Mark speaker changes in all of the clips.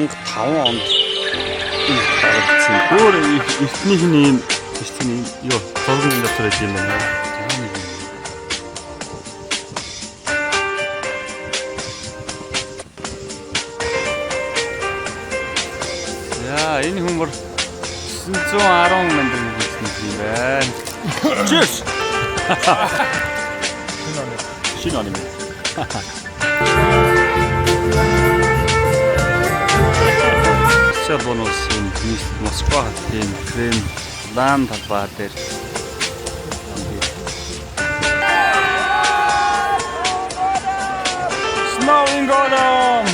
Speaker 1: 2005 онд энэ барагдсан.
Speaker 2: Өөр эртнийх нь ийм эртний ийм юу зурган дотор байд юм байна.
Speaker 1: За нэг юм. За энэ хүн бүр 910 мянган гэсэн юм байна. Cheers.
Speaker 2: Шинэ он юм.
Speaker 1: Россия улсын нийслэл Москва хотын Кремль лан талбай дээр Snowing Golem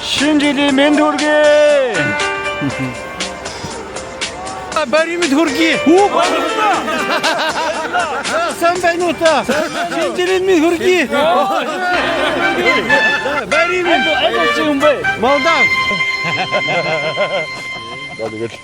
Speaker 1: шинэ жилийн мэнд хүргэе.
Speaker 3: Баярын мэнд хүргэе. Хүү баярлалаа. Сайн байна уу та? Шинэ жилийн мэнд хүргэе. Баярын мэнд.
Speaker 1: Аль улсын хүн бэ?
Speaker 3: Молдав.
Speaker 2: За тэгэл.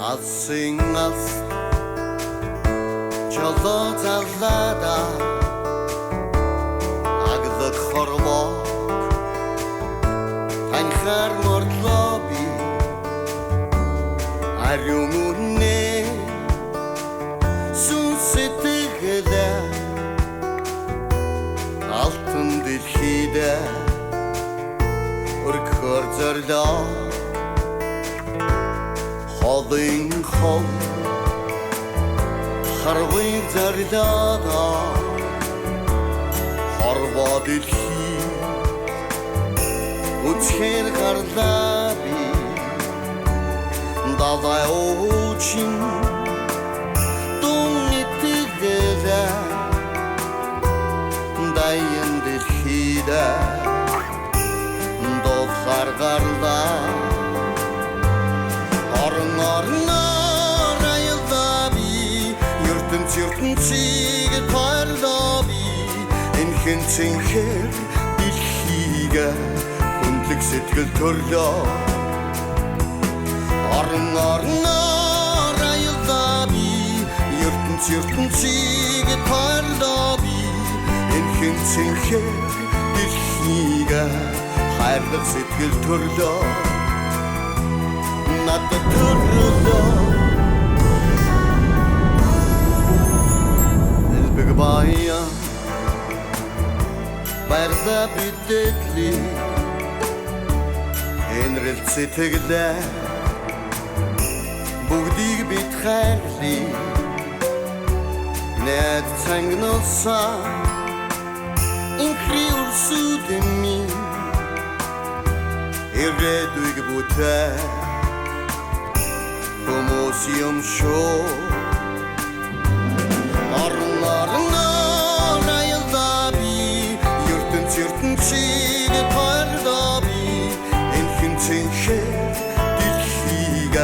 Speaker 4: Алсын алс чолоо заллада аглаг хорвоо таньхаар мордлоо би ариун үнэ сүн сэтгэлээ алтан дэлхийд өргөхөр зорлоо холын хол харвын зарлаада хорвоо дэлхий үцхээр гарлаа би далай уучин дун итгэлээ дайын дэлхийд дулахаар гарлаа. Орон орноор аяллаа би ертөнц ертөнцийг тойлоо би энхэн цэнхэр дэлхийг хүндлэг сэтгэл төрлөө. Орон орноор аяллаа би ертөнц ертөнцийг тойлоо би энхэн цэнхэр дэлхийг хайрлах сэтгэл төрлөө надад төрлөө. Элбэг баян барьда бидэтлий энрэл сэтгэлээ бүгдийг бид хайрлая найд цангнуулсан инхри өрсүүдэн минь ирээдүйг бүтээ хүмүүс юм шүү. Орон орноор аяллаа би ертөнц ертөнцийг тойлоо би энхэн цэнхэр дэлхийг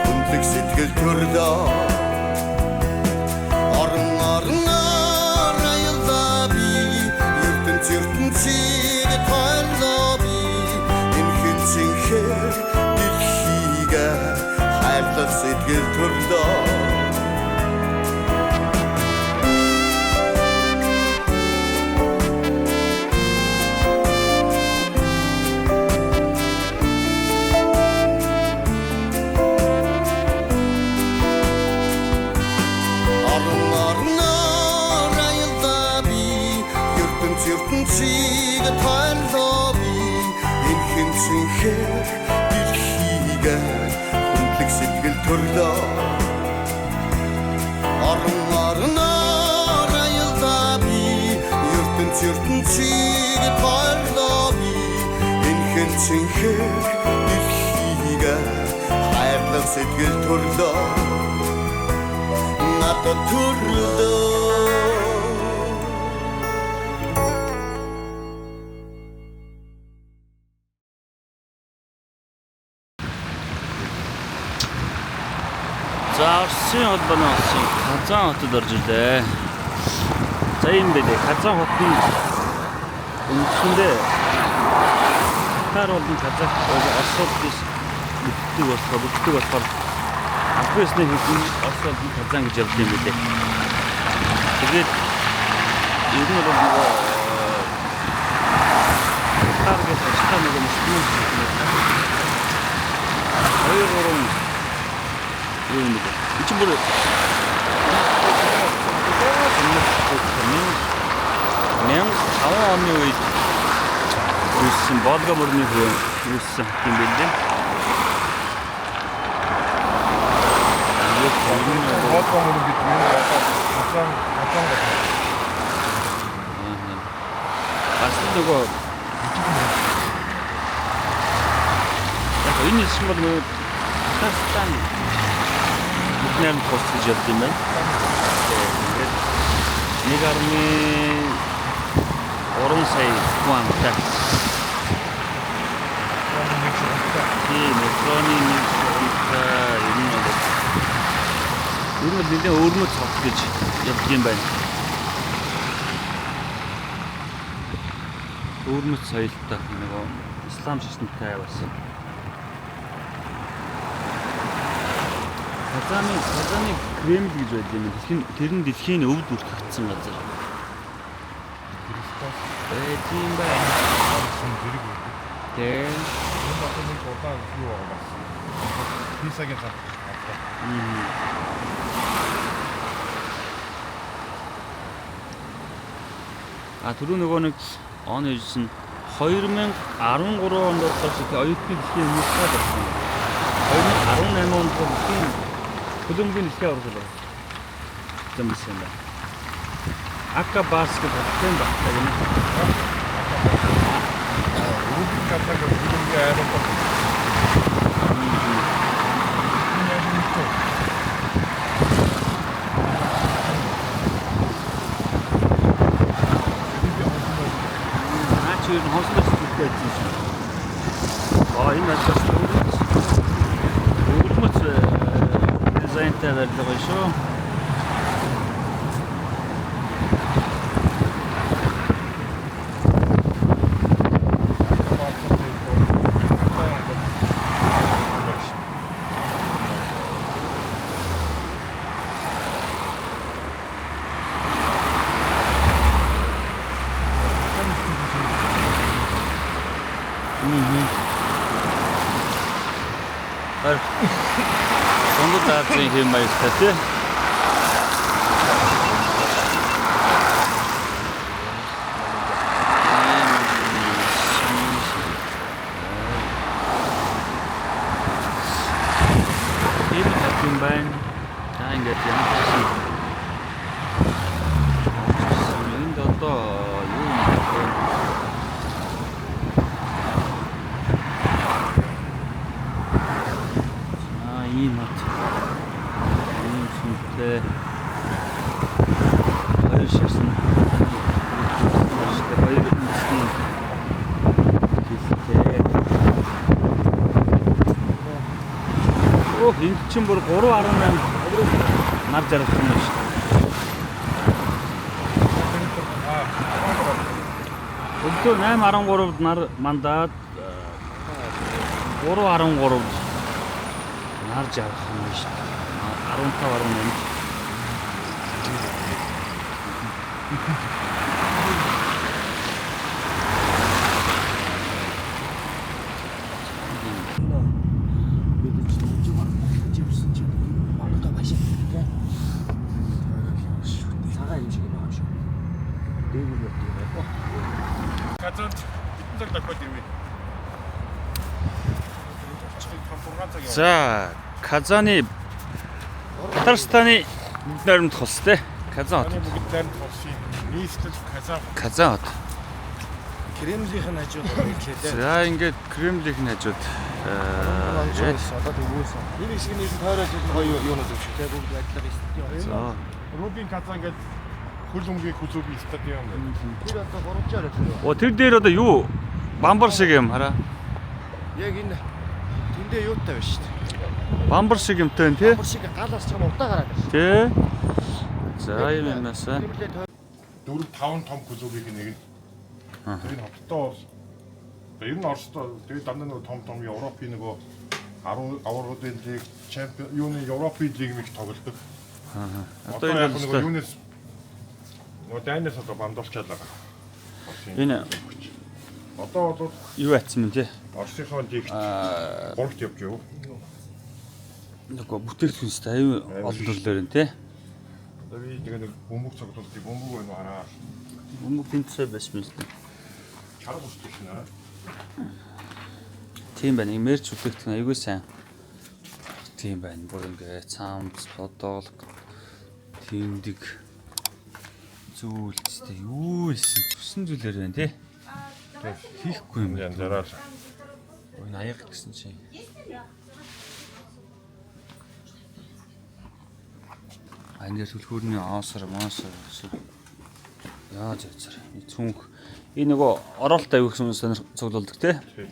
Speaker 4: хүндлэг сэтгэл төрлөө. Орон орноор аяллаа би ертөнц ертөнцийг тойлоо би энхэн цэнхэр дэлхийг хайрлах сэтгэл төрлөө. Орон орноор аяллаа би ертөнц ертөнцийг тойлоо би энхэн цэнхэр дэлхийг хүндлэг сэтгэл төрлөө. Орон орноор аяллаа би ертөнц ертөнцийг тойлоо би энхэн цэнхэр дэлхийг хайрлах сэтгэл төрлөө надад төрлөө.
Speaker 1: За Оросын холбооны улсын Казан хотод орж ирлээ.
Speaker 2: За юм байлээ. Казан хот нь үндсэндээ Татар болон Казах Оросууд биш мэддэг болохоор бүгддэг болохоор албан ёсны хэлний Орос болон Казан гэж явдаг юм билээ. Тэгээд ер нь бол нөгөө Татар гэж ажиллах нөгөө мөчлөмөн гэдэг юм. 2 3 юу юм бэ? Энэ чинь бүр 1005 оны үед үүссэн Волга мөрний хүрээнд үүссэн хот юм билээ.
Speaker 5: Волга мөрөн гэдэг нь одоо Казан Казан гэдэг.
Speaker 2: Бас нөгөө яг энэ хэсэг бол нөгөө Татарстан бүх найрамд хос гэж явд юм байна. Тэгээд 1.3 сая хүн амтай. Тийм, метроны нэг шугамтай ер нь бол нэлээд өвөрмөц хот гэж явдаг юм байна. Өвөрмөц соёлтой нөгөө ислам шашинтай бас. Казаны Кремль гэж байдаг юм. Дэлхийн тэр нь дэлхийн өвд бүртгэгдсэн газар.
Speaker 5: Христос
Speaker 2: Э тийм байна.
Speaker 5: гэсэн зэрэг байдаг.
Speaker 1: Тэ.
Speaker 5: Энэ одоо нэг удаан юу байгаа бас. Писагийн хат.
Speaker 2: А түрүү нөгөө нэг он ирсэн 2013 онд болохоор оюутны дэлхийн өмнөд болсон. 2018 онд дэлхийн хөлбөмбөгийн дэлхийн аварга болсон юм байна. Ака баскет хотын багтаа гэнэ.
Speaker 5: Рубин Казан гэх хөлбөмбөгийн аэропорт. Энэ яг нэг тоо.
Speaker 2: Наа чи ер нь хонсноос зүгтэй байсан юм шиг. Аа энэ бас өвөрмөц дизайнтай барилга байна шүү. Дундад Азийн хэм маягтай тий. Энэ хат юм байна. За ингээд ямар ч юм. Энд одоо юу юм бэ? Аа ийм хот. Ийм сүмтэй. Хоёр шашин. Хоёр үндэсний хэлтэй. Оо энд чинь бүр 3.8 нар жаргах юм байна шүү дээ. Өглөө 8:13-д нар мандаад 3:13-д нар жаргах юм байна шүү дээ. 15.18.
Speaker 5: Казанд хэдэн цаг дохиод ирвэ? 5 6 цаг яваа.
Speaker 2: За, Казаны Татарстаны бүгд найрамдах улс те. Казан хот.
Speaker 5: Казаны бүгд найрамдах улсын нийслэл Казан.
Speaker 2: Казан хот.
Speaker 3: Кремлийнх нь хажууд ирлээ дээ.
Speaker 2: За, ингээд Кремлийнх нь хажууд
Speaker 3: Одоо тэгүүлсэн. Энэ хэсэг нь ер нь тойроод ер нь гоё юунууд юм шиг те бүгд барилга стадион.
Speaker 2: За.
Speaker 5: Рубин Казан гэдэг хөл өмгийн клубын стадион гэдэг.
Speaker 3: Тэр одоо 360 орой.
Speaker 2: О тэр дээр одоо юу? Бамбар шиг юм хараа.
Speaker 3: Яг энэ тэндээ юутай байна шүү дээ.
Speaker 2: Бамбар шиг юмтай байна тий.
Speaker 3: Бамбар шиг гал асч юм удаа гараад байна.
Speaker 2: Тэ. За юм юмнасаа.
Speaker 3: Кремлээ тойр
Speaker 5: 4 5 том клубын нэг нь. Тэр энэ хоттой бол ер нь Оростой тэгээд дандаа нөгөө том том Европын нөгөө 10 аваргуудын лиг, чемпион юуны Европын лиг мэг тоглодог.
Speaker 1: Одоо
Speaker 5: Одоо
Speaker 1: энэ
Speaker 5: яг
Speaker 1: бол
Speaker 5: нөгөө
Speaker 1: өстой.
Speaker 5: юунаас нөгөө дайнаас одоо бамдуулчаад байгаа. Оросын
Speaker 1: Энэ
Speaker 5: хүч. Одоо бол
Speaker 1: юу атсан юм те?
Speaker 5: Оросынхоо лигт гуравт явж юу.
Speaker 1: Нөгөө бүтээгдэхүүнстэй аюу олон төрлөөр нь те.
Speaker 5: Одоо би тэгээ нэг бөмбөг цоглуулдаг. Бөмбөг байна уу хараа.
Speaker 1: Бөмбөг тэнцээ байсан юм шиг.
Speaker 5: Чарга үсдэг шнэ.
Speaker 1: Тийм байна. Ийм мерч бүтээгдэхүүн аюу сайн. Тийм байна. Бүр ингээ цамц, подолк, тэмдэг зүйлстэй юу исэн төсөн зүйлээр байна те. Хийхгүй юм байна.
Speaker 5: Янзаараа л.
Speaker 1: Ой аяга гэсэн чинь. А энэ дээр түлхүүрний оосор, моосор гэсэн. Яаж яцар. Цүнх. Энэ нөгөө оролт авих хүмүүс сонир цуглуулдаг те.
Speaker 5: Тий.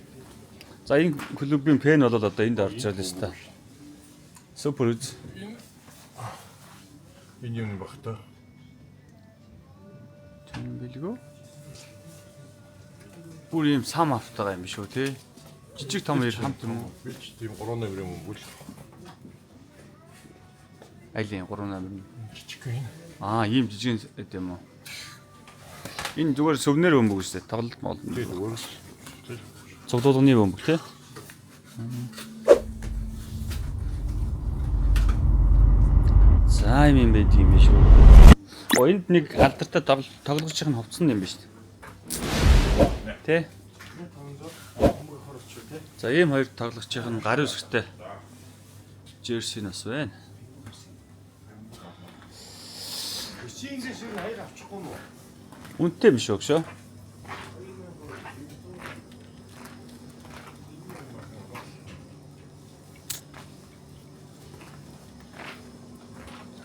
Speaker 1: За энэ клубын пен бол одоо энд орж ирлээ л та. Супер үз.
Speaker 5: Энэ юм баг та.
Speaker 1: Тийм билгүү. Бүр ийм сам автагаа юм биш үү те. Жижиг том хоёр хамт юм уу?
Speaker 5: Би ч тийм 3 номер юм уу л.
Speaker 1: Аль юм 3 номер нь.
Speaker 5: Жижиг юм.
Speaker 1: Аа, ийм жижиг эд юм уу? Энэ зүгээр сөвнөр бөмбөг үстэй. Тоглолт мол.
Speaker 5: Тий зүгээр л.
Speaker 1: Цуглуулганы бөмбөг тий. За юм юм байд юм биш үү? О энд нэг алдартай тоглогчийн нь хувцсан юм биш үү? Тэ? За ийм хоёр тоглогчийн нь гарын үсгтэй жерси нас байна.
Speaker 3: Чингээс ер нь хаяг авчихгүй юм уу?
Speaker 1: Үнэтэй биш үү гшөө?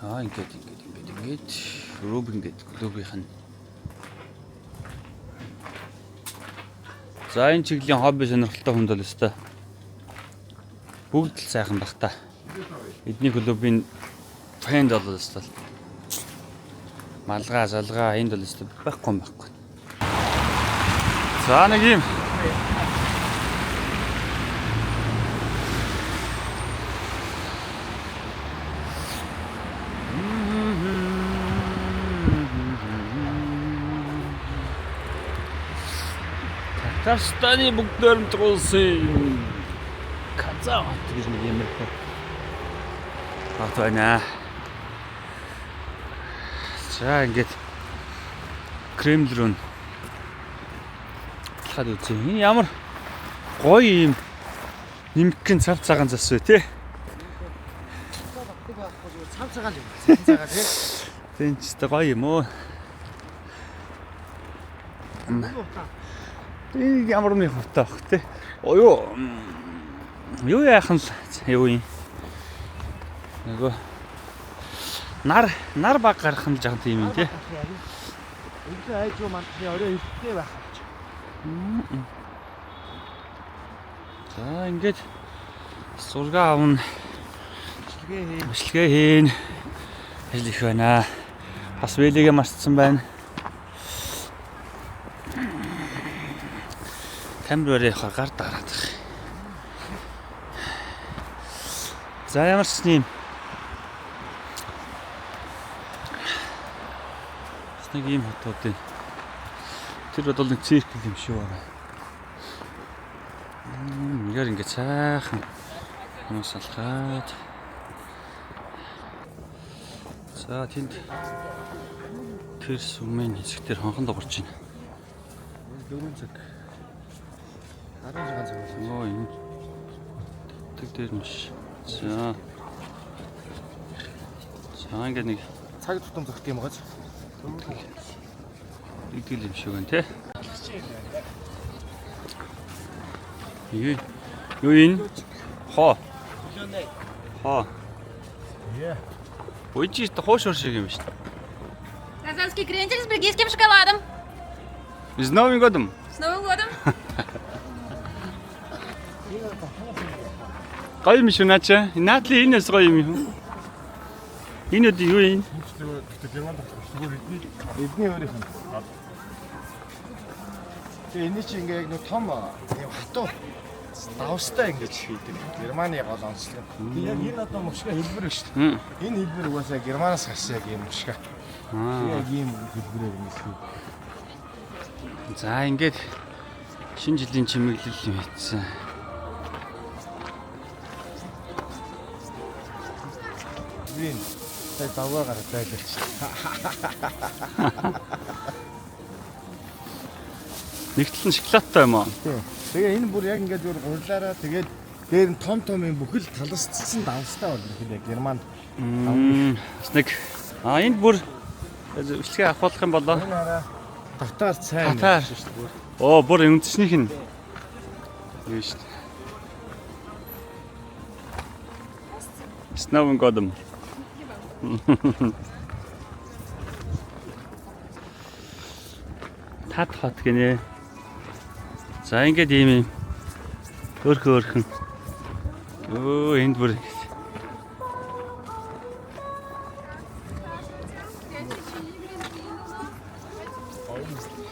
Speaker 1: Аа ингээд ингээд ингээд ингээд Рубин гэдэг клубийнх нь. За энэ чиглэлийн хобби сонирхолтой хүнд бол өстой. Бүгд л сайхан бах та. Эдний клубын фэнд бол өстой. Малгай, залгаа энд бол өстой байхгүй юм байхгүй. За нэг юм. Татарстаны бүгд найрамдах улсын Казан хот гэж нэг юм байна. Хот байна. За ингээд Кремль рүү алхаад үзье. Энэ ямар гоё юм нэмгэн цав цагаан зас вэ те?
Speaker 3: Цав цагаан юм. Цав цагаан тий.
Speaker 1: Тэн ч тэ гоё юм уу? Энэ ямар нэг хувтаа бах те. Оо юу юу яахан л юу юм. Нөгөө нар нар баг гарах нь жаахан тийм юм те.
Speaker 3: Өглөө айж юу мандахны орой эрттэй байх авч.
Speaker 1: За ингээд зураг авна.
Speaker 3: Бичлэгээ хий.
Speaker 1: Бичлэгээ хийн. Ажил их байна. Бас вэлигээ мартсан байна. Камер барь явахаар гар дараад байх. За ямар ч юм. Бас нэг ийм хотууд байна. Тэр бол нэг цирк юм шиг байна. Ингээд ингээд цаахан хүмүүс алхаад. За тэнд тэр сүмийн хэсэг дээр хонхон дуурч байна.
Speaker 3: 4 цаг. 16 цаг болсон.
Speaker 1: Оо энэ тэг дээр нь биш. За. За ингээд нэг
Speaker 3: Цаг тутам зогт юм гоц.
Speaker 1: игдэл юм шиг байна те. Юу юу энэ? Хоо. Хоо. Ой чи хоошор шиг юм шүү дээ.
Speaker 6: Казанский крендель с бельгийским шоколадом.
Speaker 1: С Новым годом.
Speaker 6: С Новым годом!
Speaker 1: Гоё юм шүү наача. Наадлын энэ бас гоё юм юу? Энэ өд юу юм?
Speaker 5: Зүгээр гэхдээ Герман тоглох. Зүгээр эдний
Speaker 7: Эдний өөрийнх нь. Тэгээ энэ чи ингээ яг нэг том юм хатуу давстай ингэж хийдэг. Германы гол онцлог. Тэгээ яг энэ одоо мушга хэлбэр биш шүү дээ. Энэ хэлбэр угаасаа Германаас гарсан яг ийм мушга. Тэгээ яг ийм хэлбэрээр ингэж хийдэг.
Speaker 1: За ингээд шинэ жилийн чимэглэл юм хийсэн.
Speaker 7: Би энэ сая давгаа гараад байлаач.
Speaker 1: Нэг тал нь шоколадтай юм аа.
Speaker 7: Тийм. Тэгээ энэ бүр яг ингээд зүгээр гурлаараа тэгээд дээр нь том том юм бүхэл таласцсан давстай бол ихэд яг Германд.
Speaker 1: Бас нэг энд бүр бичлэгээ авах юм болоо.
Speaker 7: Энэ хараа татар цай.
Speaker 1: Татар. Оо бүр үндэснийх нь юу шүү дээ. С Новым годом. Тат хот гинэ. За ингээд ийм юм. Өөрхөн өөрхөн. Өө энд бүр ингэж.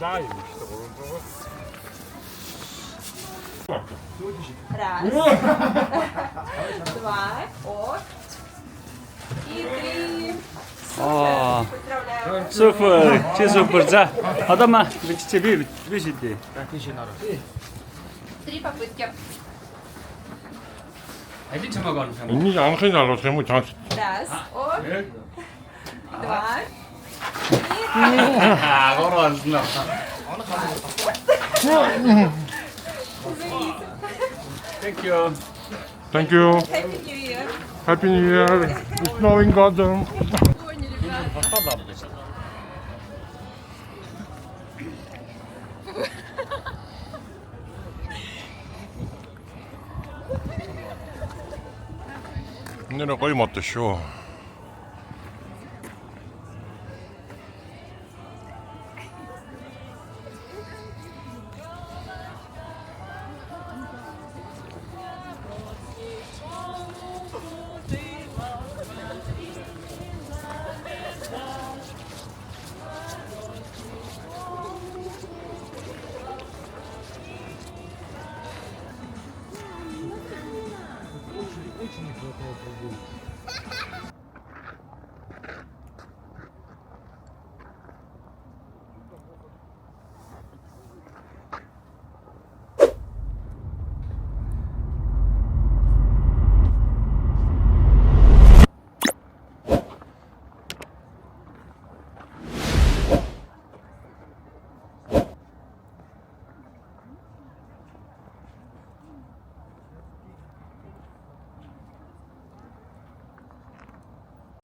Speaker 5: лаа юм шүү дээ 300.
Speaker 6: Раз. Два. О. И три.
Speaker 1: Аа
Speaker 6: Поздравляю.
Speaker 1: супер. Чи супер. За одоо ма биччихэ би би шидэ.
Speaker 6: Три попытки.
Speaker 1: Алин чамааг орно юм.
Speaker 5: Энийг анхын харуулах юм уу чанс?
Speaker 6: Раз. О. Два.
Speaker 1: Аа гурав олно. Thank you.
Speaker 5: Thank you.
Speaker 6: Happy New Year.
Speaker 5: Happy New Year. С Новым годом. Нэр гоё мод шүү.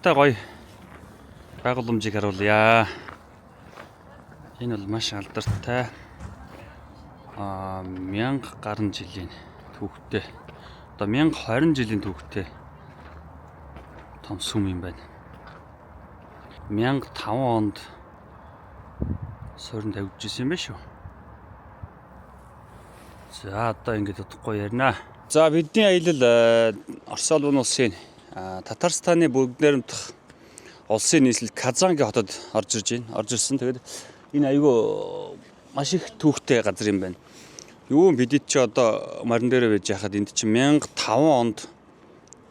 Speaker 1: Та гоё байгууламжийг харуулъя. Энэ бол маш алдартай 1000 гаруй жилийн түүхтэй. Одоо 1020 жилийн түүхтэй том сүм юм байна. 1005 онд суурин тавигдж исэн юм байна шүү. За одоо ингэж удахгүй ярина. За бидний аялал Орос улсын улсын Татарстаны бүгд найрамдах улсын нийслэл Казангийн хотод орж ирж байна. Орж ирсэн. Тэгээд энэ айгүй маш их түүхтэй газар юм байна. Юу юм бидэд чи одоо морин дээрээ байж хахад энд чи 1005 онд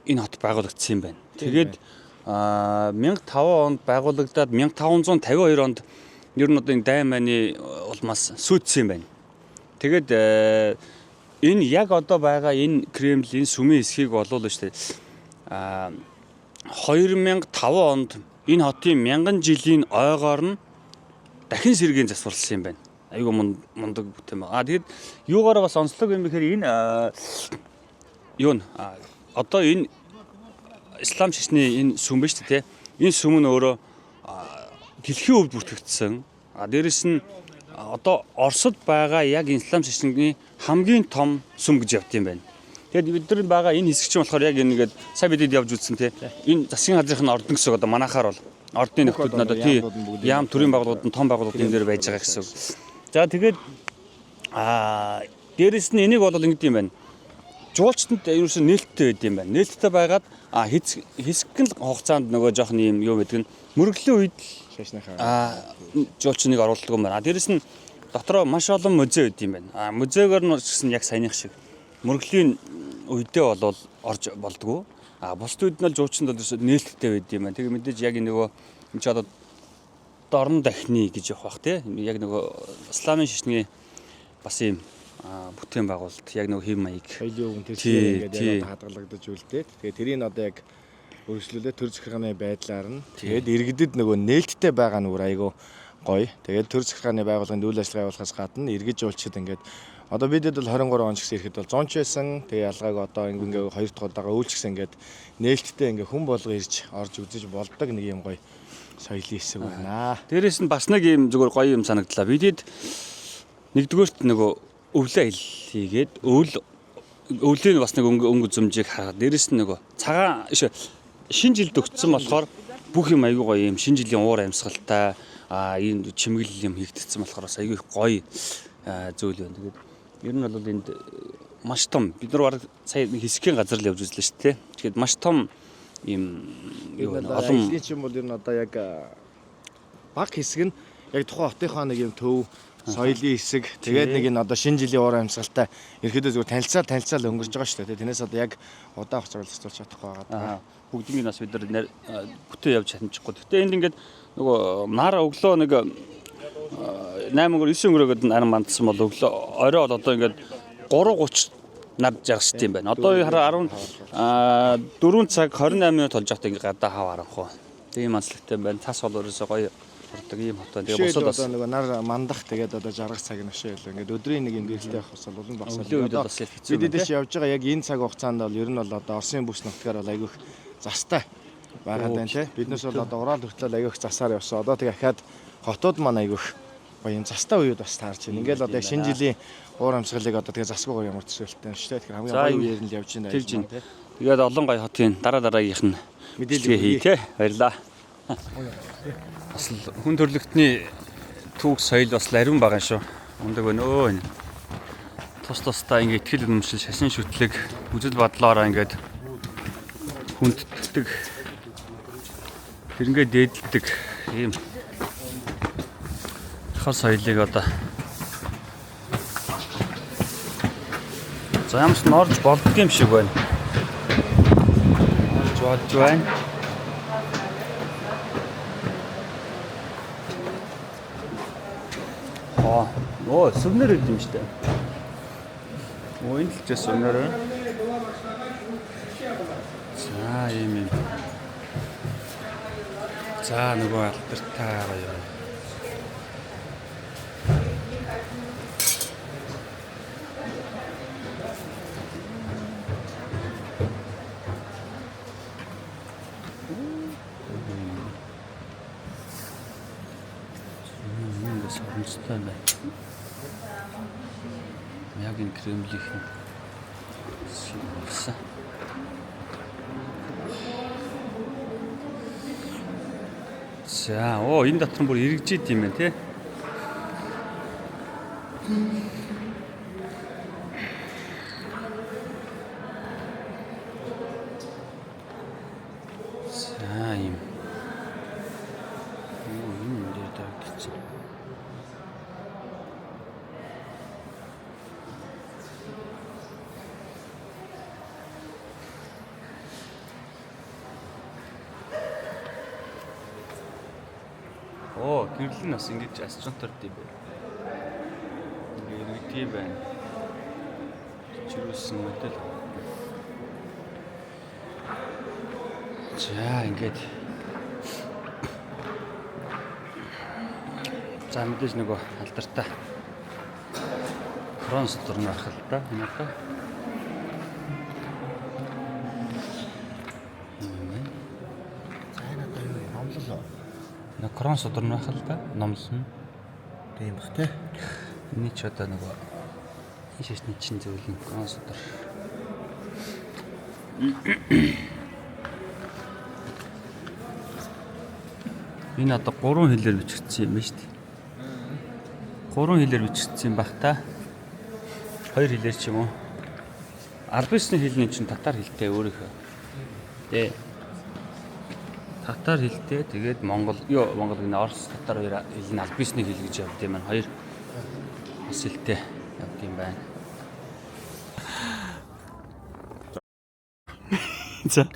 Speaker 1: энэ хот байгуулагдсан юм байна. Тэгээд 1005 онд байгуулагдаад 1552 онд ер нь одоо энэ дайн майны улмаас сүйдсэн юм байна. Тэгээд энэ яг одоо байгаа энэ Кремль энэ сүмийн хэсгийг болвол шүү дээ. 2005 онд энэ хотын мянган жилийн ойгоор нь дахин сэргээн засварласан юм байна. Айгүй мундаг бүтээн байна. А тэгэд юугаараа бас онцлог юм бэхээр энэ юу н одоо энэ ислам шашны энэ сүм ба шүү дээ. Энэ сүм нь өөрөө дэлхийн өвд бүртгэгдсэн. А дээрэс нь одоо Оросд байгаа яг ислам шашны хамгийн том сүм гэж явд юм байна. Тэгээд бид нар байгаа энэ хэсэг чинь болохоор яг энэ ингээд сая бидэд явж үзсэн тий. Энэ засгийн газрын нь ордон гэсэн үг одоо манайхаар бол ордны нөхдүүд нь одоо тий яам төрийн байгууллагууд нь том байгууллагууд энэ дээр байж байгаа гэсэн үг. За тэгээд дээрэс нь энийг бол ингэдэм юм байна. Жуулчдад ерөөсөө нээлттэй байд юм байна. Нээлттэй байгаад хэсэгэн хугацаанд нөгөө жоохон юм юу гэдэг нь мөргөлийн үед л
Speaker 7: Шашныхаа.
Speaker 1: Жуулчныг оруулдаг юм байна. Дээрэс нь дотроо маш олон музей байд юм байна. Музейгээр нь ч гэсэн яг саяных шиг мөргөлийн үедээ болвол орж болдгоо. Бусд үед нь бол жуулчинд бол ерөөсөө нээлттэй байд юм байна. Тэгээ мэдээж яг нөгөө энэ ч одоо дорн дахны гэж явах бах тий. Яг нөгөө исламын шашны бас ийм бүтээн байгуулалт яг нөгөө хэв маяг
Speaker 7: Соёлын өвгөн тэр
Speaker 1: Тий,
Speaker 7: чигээр ингээд
Speaker 1: тий.
Speaker 7: яг одоо хадгалагдаж үлдээд тэгээ тэрийг одоо яг өргөжлүүлээ төр захиргааны байдлаар нь тэгээд иргэдэд нөгөө нээлттэй байгаа нь бүр айгүй гоё. Тэгээд төр захиргааны байгууллагын үйл ажиллагаа явуулахаас гадна иргэж жуулчид ингээд одоо бидэд бол 23 он ч гэсэн ирэхэд бол 100 ч байсан. Тэгээ ялгааг одоо ингээ хоёр дахь удаага үүлч гэсэн ингээд нээлттэй ингээ хүн болго ирж орж үзэж болдог нэг юм гоё соёлын хэсэг байна.
Speaker 1: Дээрээс нь бас нэг юм зүгээр гоё юм санагдлаа. Бидэд нэгдүгээрт нөгөө өвлөө аялал хийгээд өвлийн бас нэг өнгө үзмжийг хараад дээрээс нь нөгөө цагаан биш шинэ жилд өгцсөн болохоор бүх юм айгүй гоё юм шинэ жилийн уур амьсгалтай ийм чимэглэл юм хийгдсэн болохоор бас айгүй их гоё зүйл байна. Тэгээд ер нь бол энд маш том бид нар бараг сая нэг хэсгийн газар л явж үзлээ шүү дээ. Тэгэхээр маш том ийм юу байна
Speaker 7: олон
Speaker 1: олон
Speaker 7: ажлын чинь бол ер нь одоо яг баг хэсэг нь яг тухайн хотынхоо нэг юм төв соёлын хэсэг тэгээд нэг энэ одоо шинэ жилийн уур амьсгалтай ерөөдөө зүгээр танилцаал өнгөрч байгаа шүү дээ. Тэрнээс одоо яг удаан хугацаар зохицуулж чадахгүй байгаа.
Speaker 1: Бүгднийг нас бид нар бүтэн явж чадчихгүй. Гэтэ энд ингээд нөгөө нар өглөө нэг 8 өнгөр 9 өнгөрөөгд нар мандсан бол өглөө орой бол одоо ингээд 3:30 нар жаргасд юм байна. Одоо хараа 14 цаг 28 минут болж байхдаа ингээд гадаа хав харанхуу. Тийм онцлогтой юм байна. Цас бол ерөөсөө гоё ордог ийм хот байна. Тэгээ бусад бас
Speaker 7: одоо нөгөө нар мандах тэгээд одоо жаргах цаг нь өшөө илүү. Ингээд өдрийн нэг юм гэрэлтэй явах бас улам багасаа.
Speaker 1: Өглөө үед бас хэцүү
Speaker 7: Бид эдгээр чи явж байгаа яг энэ цаг хугацаанд бол ер нь бол одоо Оросын бүс нутгаар бол айгүйх застай байгаад байна те. Биднээс бол одоо Урал хүртэл айгүйх засаар явсан. Одоо тэгээ ахаад хотууд маань айгүйх гоё юм застай үеуд бас таарч байна. Ингээл одоо яг шинэ жилийн уур амьсгалыг одоо тэгээ засгүйгээр ямар төсөөлттэй юм шүү дээ. Тэгэхээр хамгийн гоё үеэр нь л явж байна.
Speaker 1: Тэгж байна. Тэгээд олон гоё хотын дараа дараагийнх нь мэдээлэл хий те. Баярлаа. Бас л хүн төрлөختний түүх соёл бас л ариун байгаа шүү. Ундаг байна өө энэ. Тус тусдаа ингээ итгэл үнэмшил, шашин шүтлэг, үзэл бодлоороо ингээд хүндэтдэг. Тэрнгээ дээдэлдэг ийм хол соёлыг одоо за ямс нь орж болдго юм шиг байна. Орж болж байна. Оо, сүвнэр өгд юм штэ. Оо, энэ л ч сүвнэр. За, ийм юм. За, нөгөө алдартай гоё. Энэ соромжтой байна. Яг энэ Кремлийнх нь шиг болсон. За, оо энэ дотор нь бүр эргэжээд юм байна тий. За, ийм. Оо, энэ дээр дарагдчихсан. Оо, гэрэл нь бас ингэж асчонторд юм байна. Ингээ эргэдэг юм байна. Чирүүлсэн модель. За, ингээд. За, мэдээж нөгөө алдартай Франц дурн байх л да. Энэ одоо.
Speaker 7: За, энэ одоо юу юм? Номлол уу?
Speaker 1: Нэг крон сударн байх л да. Номлол нь.
Speaker 7: Тийм бах те.
Speaker 1: Эний ч одоо нөгөө энэ шашны чин зүйл нь крон судар. Энэ одоо гурван хэлээр бичигдсэн юм байна шүү дээ. Гурван хэлээр бичигдсэн юм бах та. Хоёр хэлээр ч юм уу. Албан ёсны хэлний чинь татар хэлтэй өөрийнхөө. Тэ. Татар хэлтэй тэгээд Монгол ёо Монгол гэнэ Орос татар хоёр хэл нь аль бисний хэл гэж явд юм байна. Хоёр бас хэлтэй явд юм байна. За.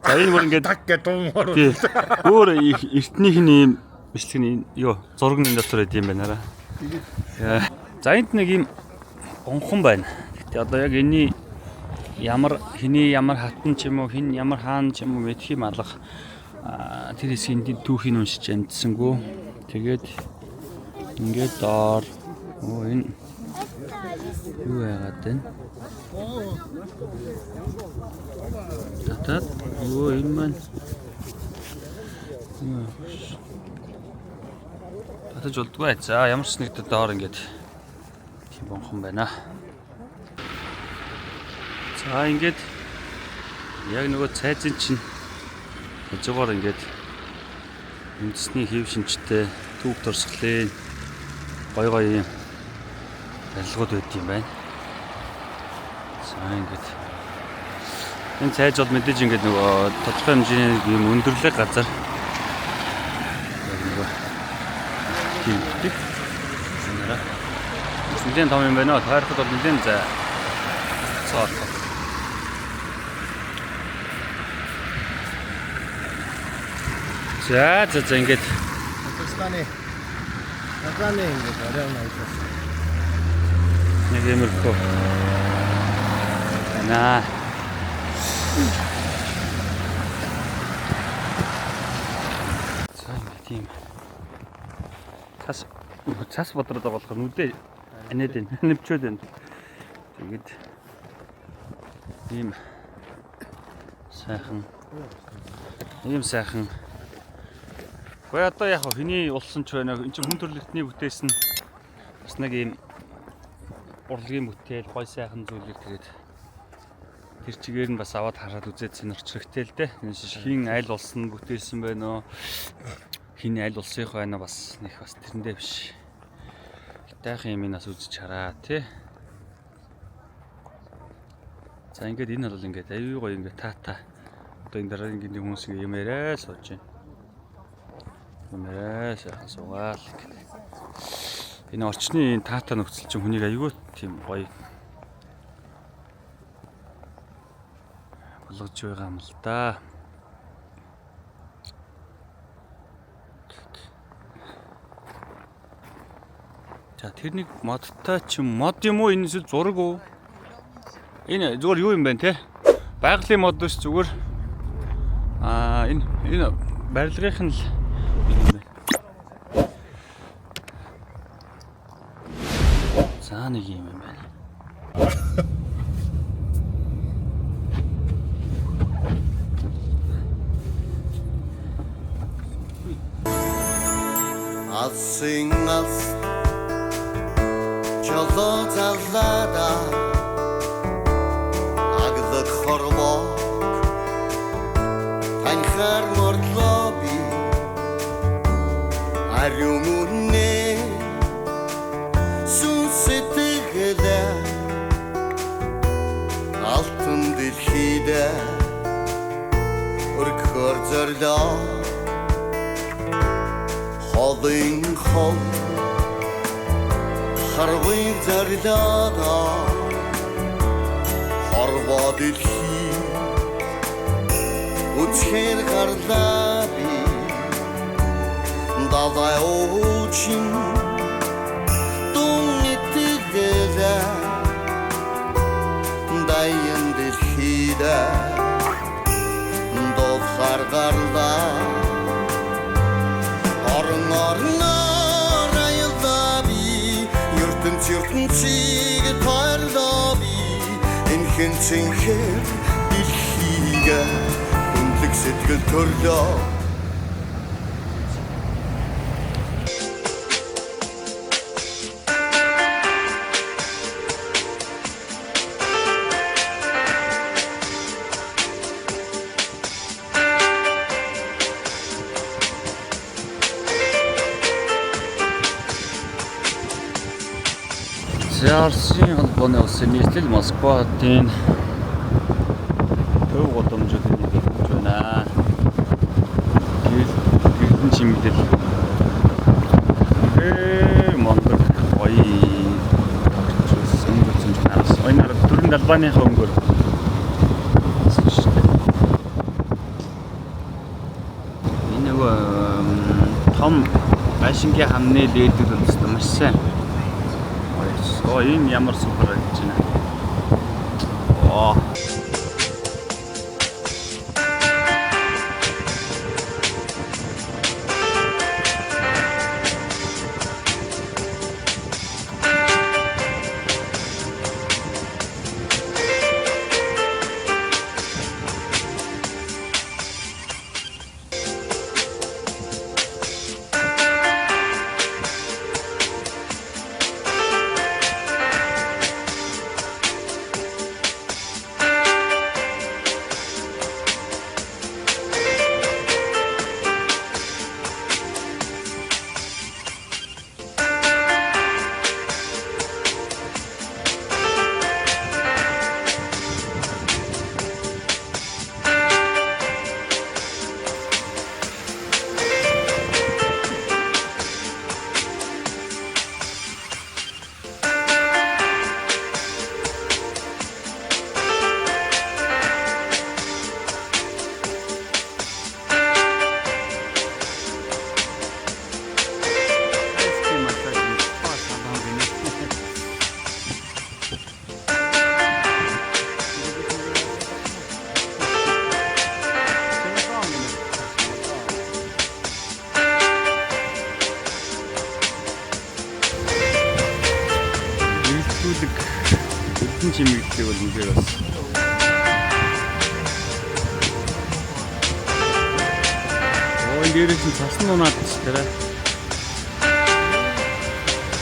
Speaker 1: За энэ бүр ингээд
Speaker 5: Так гэдэг дуумаар.
Speaker 1: тий. Өөр эртнийх нь ийм бичлэг нь ёо зураг нь энэ дотор байд юм байна хараа. За энд нэг ийм гонхон байна. Гэтэ одоо яг энэний ямар хэний ямар хатан ч юм уу хин ямар хаан ч юм уу мэдх юм алга тэр хэсгийн түүхийг уншиж амжсангүй. Тэгээд ингээд доор оо энэ юу яагаад вэ? Татаад өө энэ маань татаж болдгоо. За ямар ч нэг доор ингээд тийм бонхон байна. За ингээд яг нөгөө цайзын чинь хажуугаар ингээд үндэсний хэв шинжтэй түүх дурсгалын гой гой юм барилгууд байд юм байна. За ингээд энэ цайз бол мэдээж ингээд нөгөө тодорхой хэмжээний юм өндөрлөг газар яг нөгөө хийдэг. Нэрэ. Нэлээд том юм байна. Тойроход бол нэлээд зай. Цоор. За за за ингээд
Speaker 7: Татарстаны Казаны ингээд оройн аялал.
Speaker 1: нэг иймэрхүү байна. За ингээд ийм цас цас бодроод байгаа болохоор нүдэ анаад байна. Нэвчээд байна. Тэгээд ийм сайхан ийм сайхан. Гэхдээ одоо яг хэний улсан ч байна. Энд чинь хүн төрөлхтний бүтээсэн бас нэг ийм урлагийн бүтээл, гой сайхан зүйлийг тэгээд тэр чигээр нь бас аваад хараад үзээд сонирч хэрэгтэй л дээ. Энэ шиш хин аль улс нь бүтээсэн байна уу? Хин аль улсынх байна уу бас нэг бас тэрэндээ биш. Хитайхан юм нас үзэж хараа тий. За ингээд энэ бол ингээд аюу гоё ингээд таата. Одоо энэ дараа ингээд хүмүүс ингээд юм яриа сууж байна. Юм яриа сайхан суугаал ингээд. Энэ орчны энэ таата нөхцөл чинь хүнийг аюу тийм гоё болгож байгаа юм л да. За тэр нэг модтой ч юм мод юм уу энэ эсвэл зураг уу? Энэ зүгээр юу юм бэ те? Байгалийн мод биш зүгээр энэ энэ барилгынх нь л юм байна. За нэг юм юм байна.
Speaker 4: Алсын алс чолоо заллада аглаг хорвоо таньхаар мордлоо би ариун үнэ сүн сэтгэлээ алтан дэлхийд өргөхөр зорлоо холын хол харвын зарлаада хорвоо дэлхий үцхээр гарлаа би далай уучин дун итгэлээ дайын дэлхийд дулахаар гарлаа. Орон орноор аяллаа би ертөнц ертөнцийг торлоо би энхэн цэнхэр дэлхийг хүндлэг сэтгэл төрлөө.
Speaker 1: За Оросын холбооны улсын нийслэл Москва хотын төв гудамжуудын нэг болж байна. Албаныхаа өнгөөр. Шүү дээ. Энэ нөгөө том байшингийн хамны лээдүүд бол маш сайн. Оо, энэ ямар супер гэж байна. Оо. Тайский массаж спа салон гэнэ. Эргэлдүүлэг эрдэн чимэглэлийг бол үнээр бас. Оо, энэ дээрээс нь цас нь унаад ч тэр.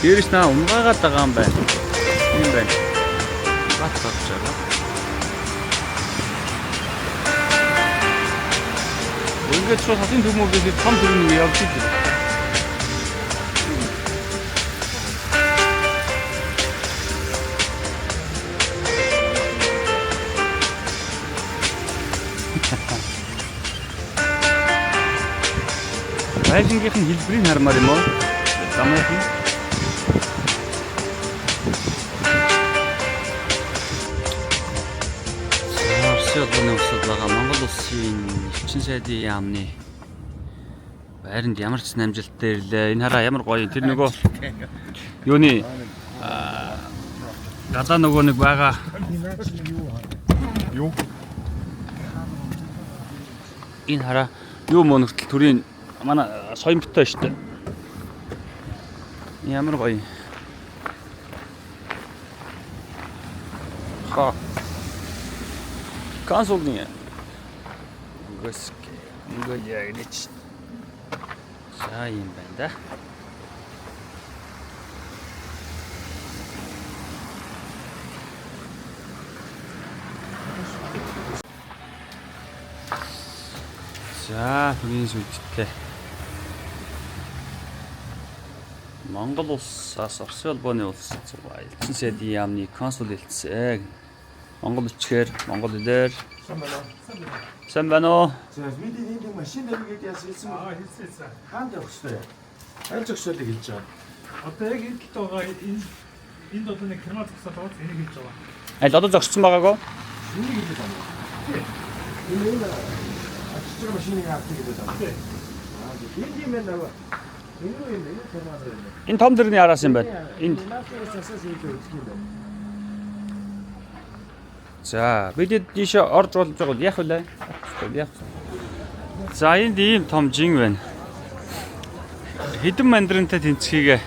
Speaker 1: Дээрээс наа унгаагаад байгаа юм байна. Тийм байна. Бат гарч байгаа. Ингээд шууд хотын төв мөвлөд том төрөний нэг явж идэв. Байшингийнх нь хэлбэрийг хармаар юм уу? Замынх нь. За, Оросын холбооны улсад байгаа Монгол улсын элчин сайдын яамны байранд ямар ч амжилттай ирлээ. Энэ хараа ямар гоё юм. Тэр нөгөө юуны гадаа нөгөө нэг байгаа
Speaker 5: Юу?
Speaker 1: Энэ хараа юу мөн хүртэл төрийн манай соёмбтой шүү дээ. Ямар гоё. Ха. Консулны. Өнгөс өнгө яг нэг. За, юм байна да. За, төрийн сүлжтэй. Монгол улсаас Оросын холбооны улс элчин сайдын яамны консул элчсэн. Монгол өчгээр, монгол хэлээр.
Speaker 7: Сайн байна уу?
Speaker 1: Сайн байна уу?
Speaker 7: За, бид энэ нэг машин тавь гэдээ яасан хэлсэн
Speaker 8: Аа, хэлсэн хэлсэн.
Speaker 7: Хаанд явах хэрэгтэй? Аль зөксөлийг хэлж байгаа?
Speaker 8: Одоо яг энэ талд байгаа энэ энд одоо нэг керма зогсоод байгаа, энийг хэлж байгаа.
Speaker 1: Аль одоо зогссон байгаагүй?
Speaker 7: Энийг хэлээд байгаа юм. Энэ энэ очиж байгаа машиныг авдаг гэдэг байна. Аа, энэ юм байна нөгөө. Энэ юу юм бэ? Энэ керма юм байна.
Speaker 1: Энэ том дэрний араас юм байна. Энд.
Speaker 7: Наадах засаас илүү үзэх юм байна.
Speaker 1: За, бид ийшээ орж болж байгаа бол яах вэ? Яах вэ? За, энд ийм том жин байна. Хэдэн мандринтай тэнцхийг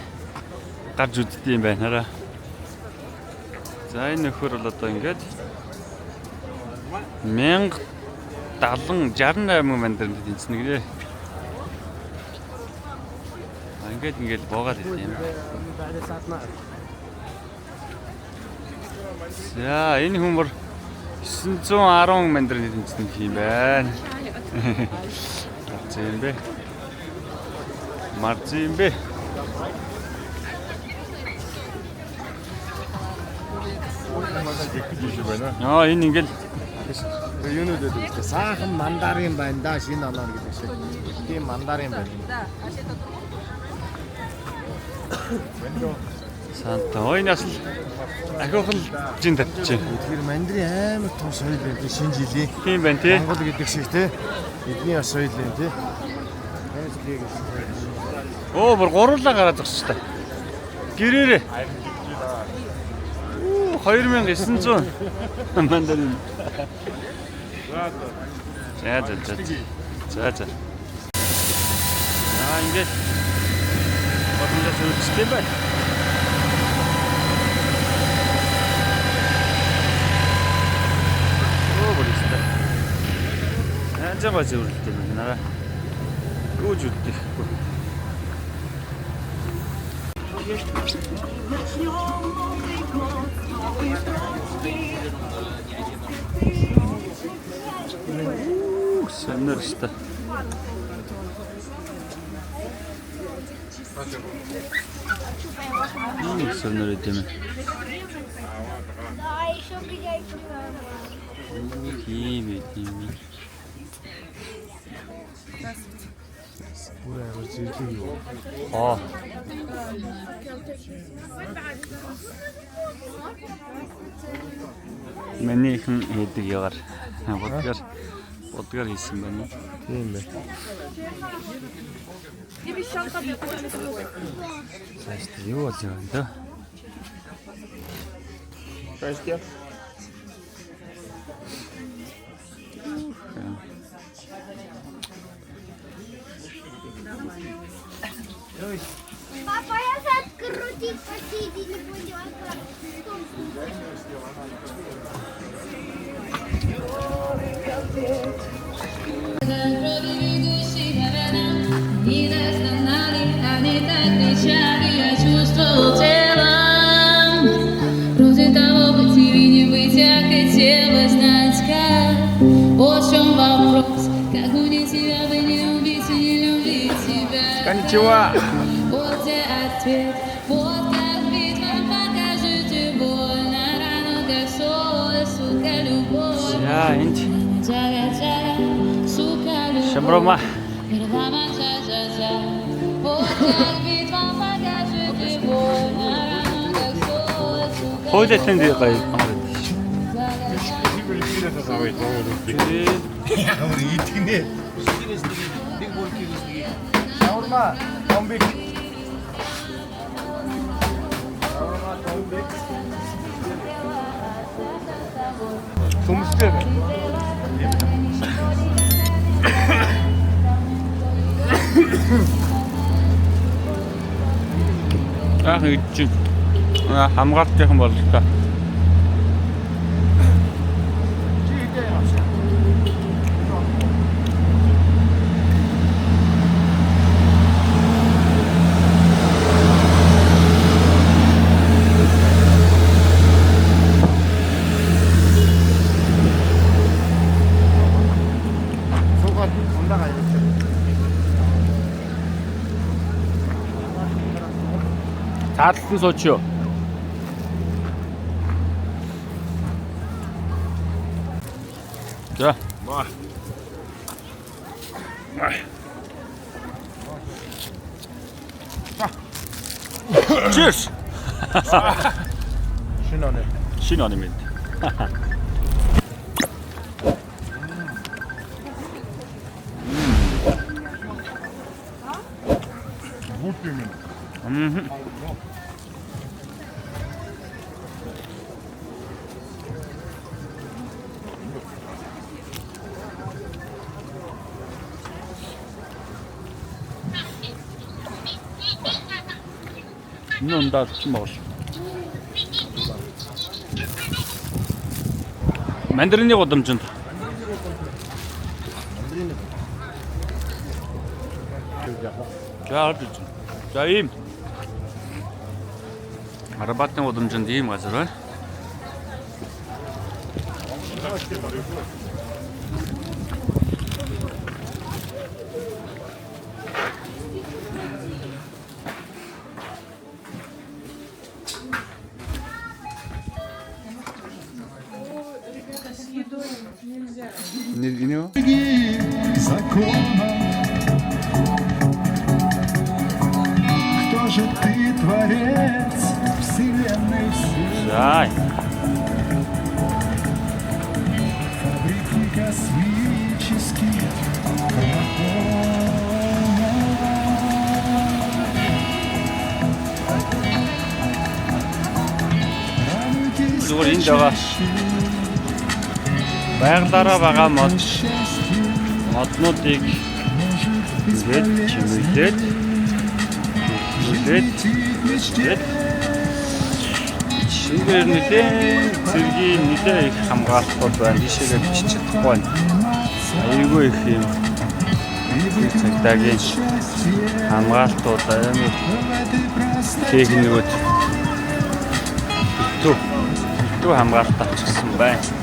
Speaker 1: гарч үздэг юм байна хараа. За, энэ нөхөр бол одоо ингээд 1070 68 мандринтай тэнцнэ гинэ. А ингээд ингээд буугаад ирсэн юм. За, энэ хүн бүр 910 мандрин тэнцнэ гэх юм байна. За, юм бэ. Марз юм бэ.
Speaker 5: Гэх юм байна.
Speaker 1: Аа, энэ ингээл
Speaker 7: Тэр юунууд байдаг вэ? Саахан мандарын байна да, шинэ оноор гэдэг шиг. Тийм мандарын байна.
Speaker 1: Санта. Ой нас л ахиухан жин татчих.
Speaker 7: Тэгэхээр мандрын амар том соёл байна тий шинэ жилийн.
Speaker 1: Тийм байна тий.
Speaker 7: Монгол гэдэг шиг тий. Эдний бас соёл байна тий.
Speaker 1: Оо бүр гурлаа гараад зогсож та. Гэрээрээ. Оо 2900 мандарин. За за за. За за. За ингээд боломжтой зөвлөстэй байна. Оо бүр өстэй. Янз гоо зөвлөлтэй байна нараа. Гүүж үддэхгүй. Сонир өстэй. Сонир өд юм.
Speaker 9: Да, еще где
Speaker 1: Тийм ээ, тийм ээ.
Speaker 7: Бүр амар зэрлэг юу.
Speaker 1: Аа. Миний ихэн хийдэг ягаар будгаар хийсэн байна.
Speaker 7: Тийм ээ.
Speaker 1: Цааш юу болж байгаа юм бэ?
Speaker 7: Здрасте.
Speaker 9: Папа, я открутить посередине буду.
Speaker 6: Не догнали, они так кричали, я чувствовал телом. Вроде того быть или не быть, я хотела знать, как. Вот в чем вопрос, как мне тебя бы не убить и не любить тебя.
Speaker 1: Коничива.
Speaker 6: Вот где ответ, вот как битва, покажите больно, рану, как соль, сука, любовь.
Speaker 1: За энд
Speaker 6: Джага-джага, сука, любовь.
Speaker 1: шамрома.
Speaker 6: Передама-джа-джа-джа. Вот как битва, покажите больно, рану, как соль, сука,
Speaker 1: Хойлолтын дээр гоё юм.
Speaker 7: Ямар идэх нэ. Нэг бүркийг нэг. Шаурма, томбик. Шаурма, томбик. Төмстэй байна.
Speaker 1: Аа гэж. Аа хамгаалтынхан боллоо.
Speaker 7: Чи хэдэн авсан? Суугаад ундаа гаяг.
Speaker 1: Таалсан сууч юу? За. Cheers.
Speaker 7: Шинэ оны.
Speaker 1: Шинэ оны мэнд.
Speaker 5: Бүгд юм.
Speaker 1: Энэ ундаа ч Монгол. Мандарины гудамжинд. За орж иж. За ийм. Арбатын гудамжинд ийм газар байна. Энэ юу?
Speaker 10: Закона. Кто же ты, творец?
Speaker 1: За.
Speaker 10: Фабрики космических драконов. Радуйтесь,
Speaker 1: Зүгээр энд байгаа байгалаараа байгаа мод
Speaker 10: счастье
Speaker 1: моднуудыг
Speaker 10: может быть
Speaker 1: ингээд чимэглээд чимэглээд
Speaker 10: полезным. В мечте
Speaker 1: тэгээд шингээр нэлээд цэргийн нэлээд их хамгаалтууд байна. Тийшээгээ бичиж чадахгүй байна. Айгүй их юм
Speaker 10: и
Speaker 1: цагдаагийн
Speaker 10: счастье
Speaker 1: хамгаалтууд амар
Speaker 10: в этой простоте.
Speaker 1: техникүүд битүү битүү хамгаалт авчихсан байна.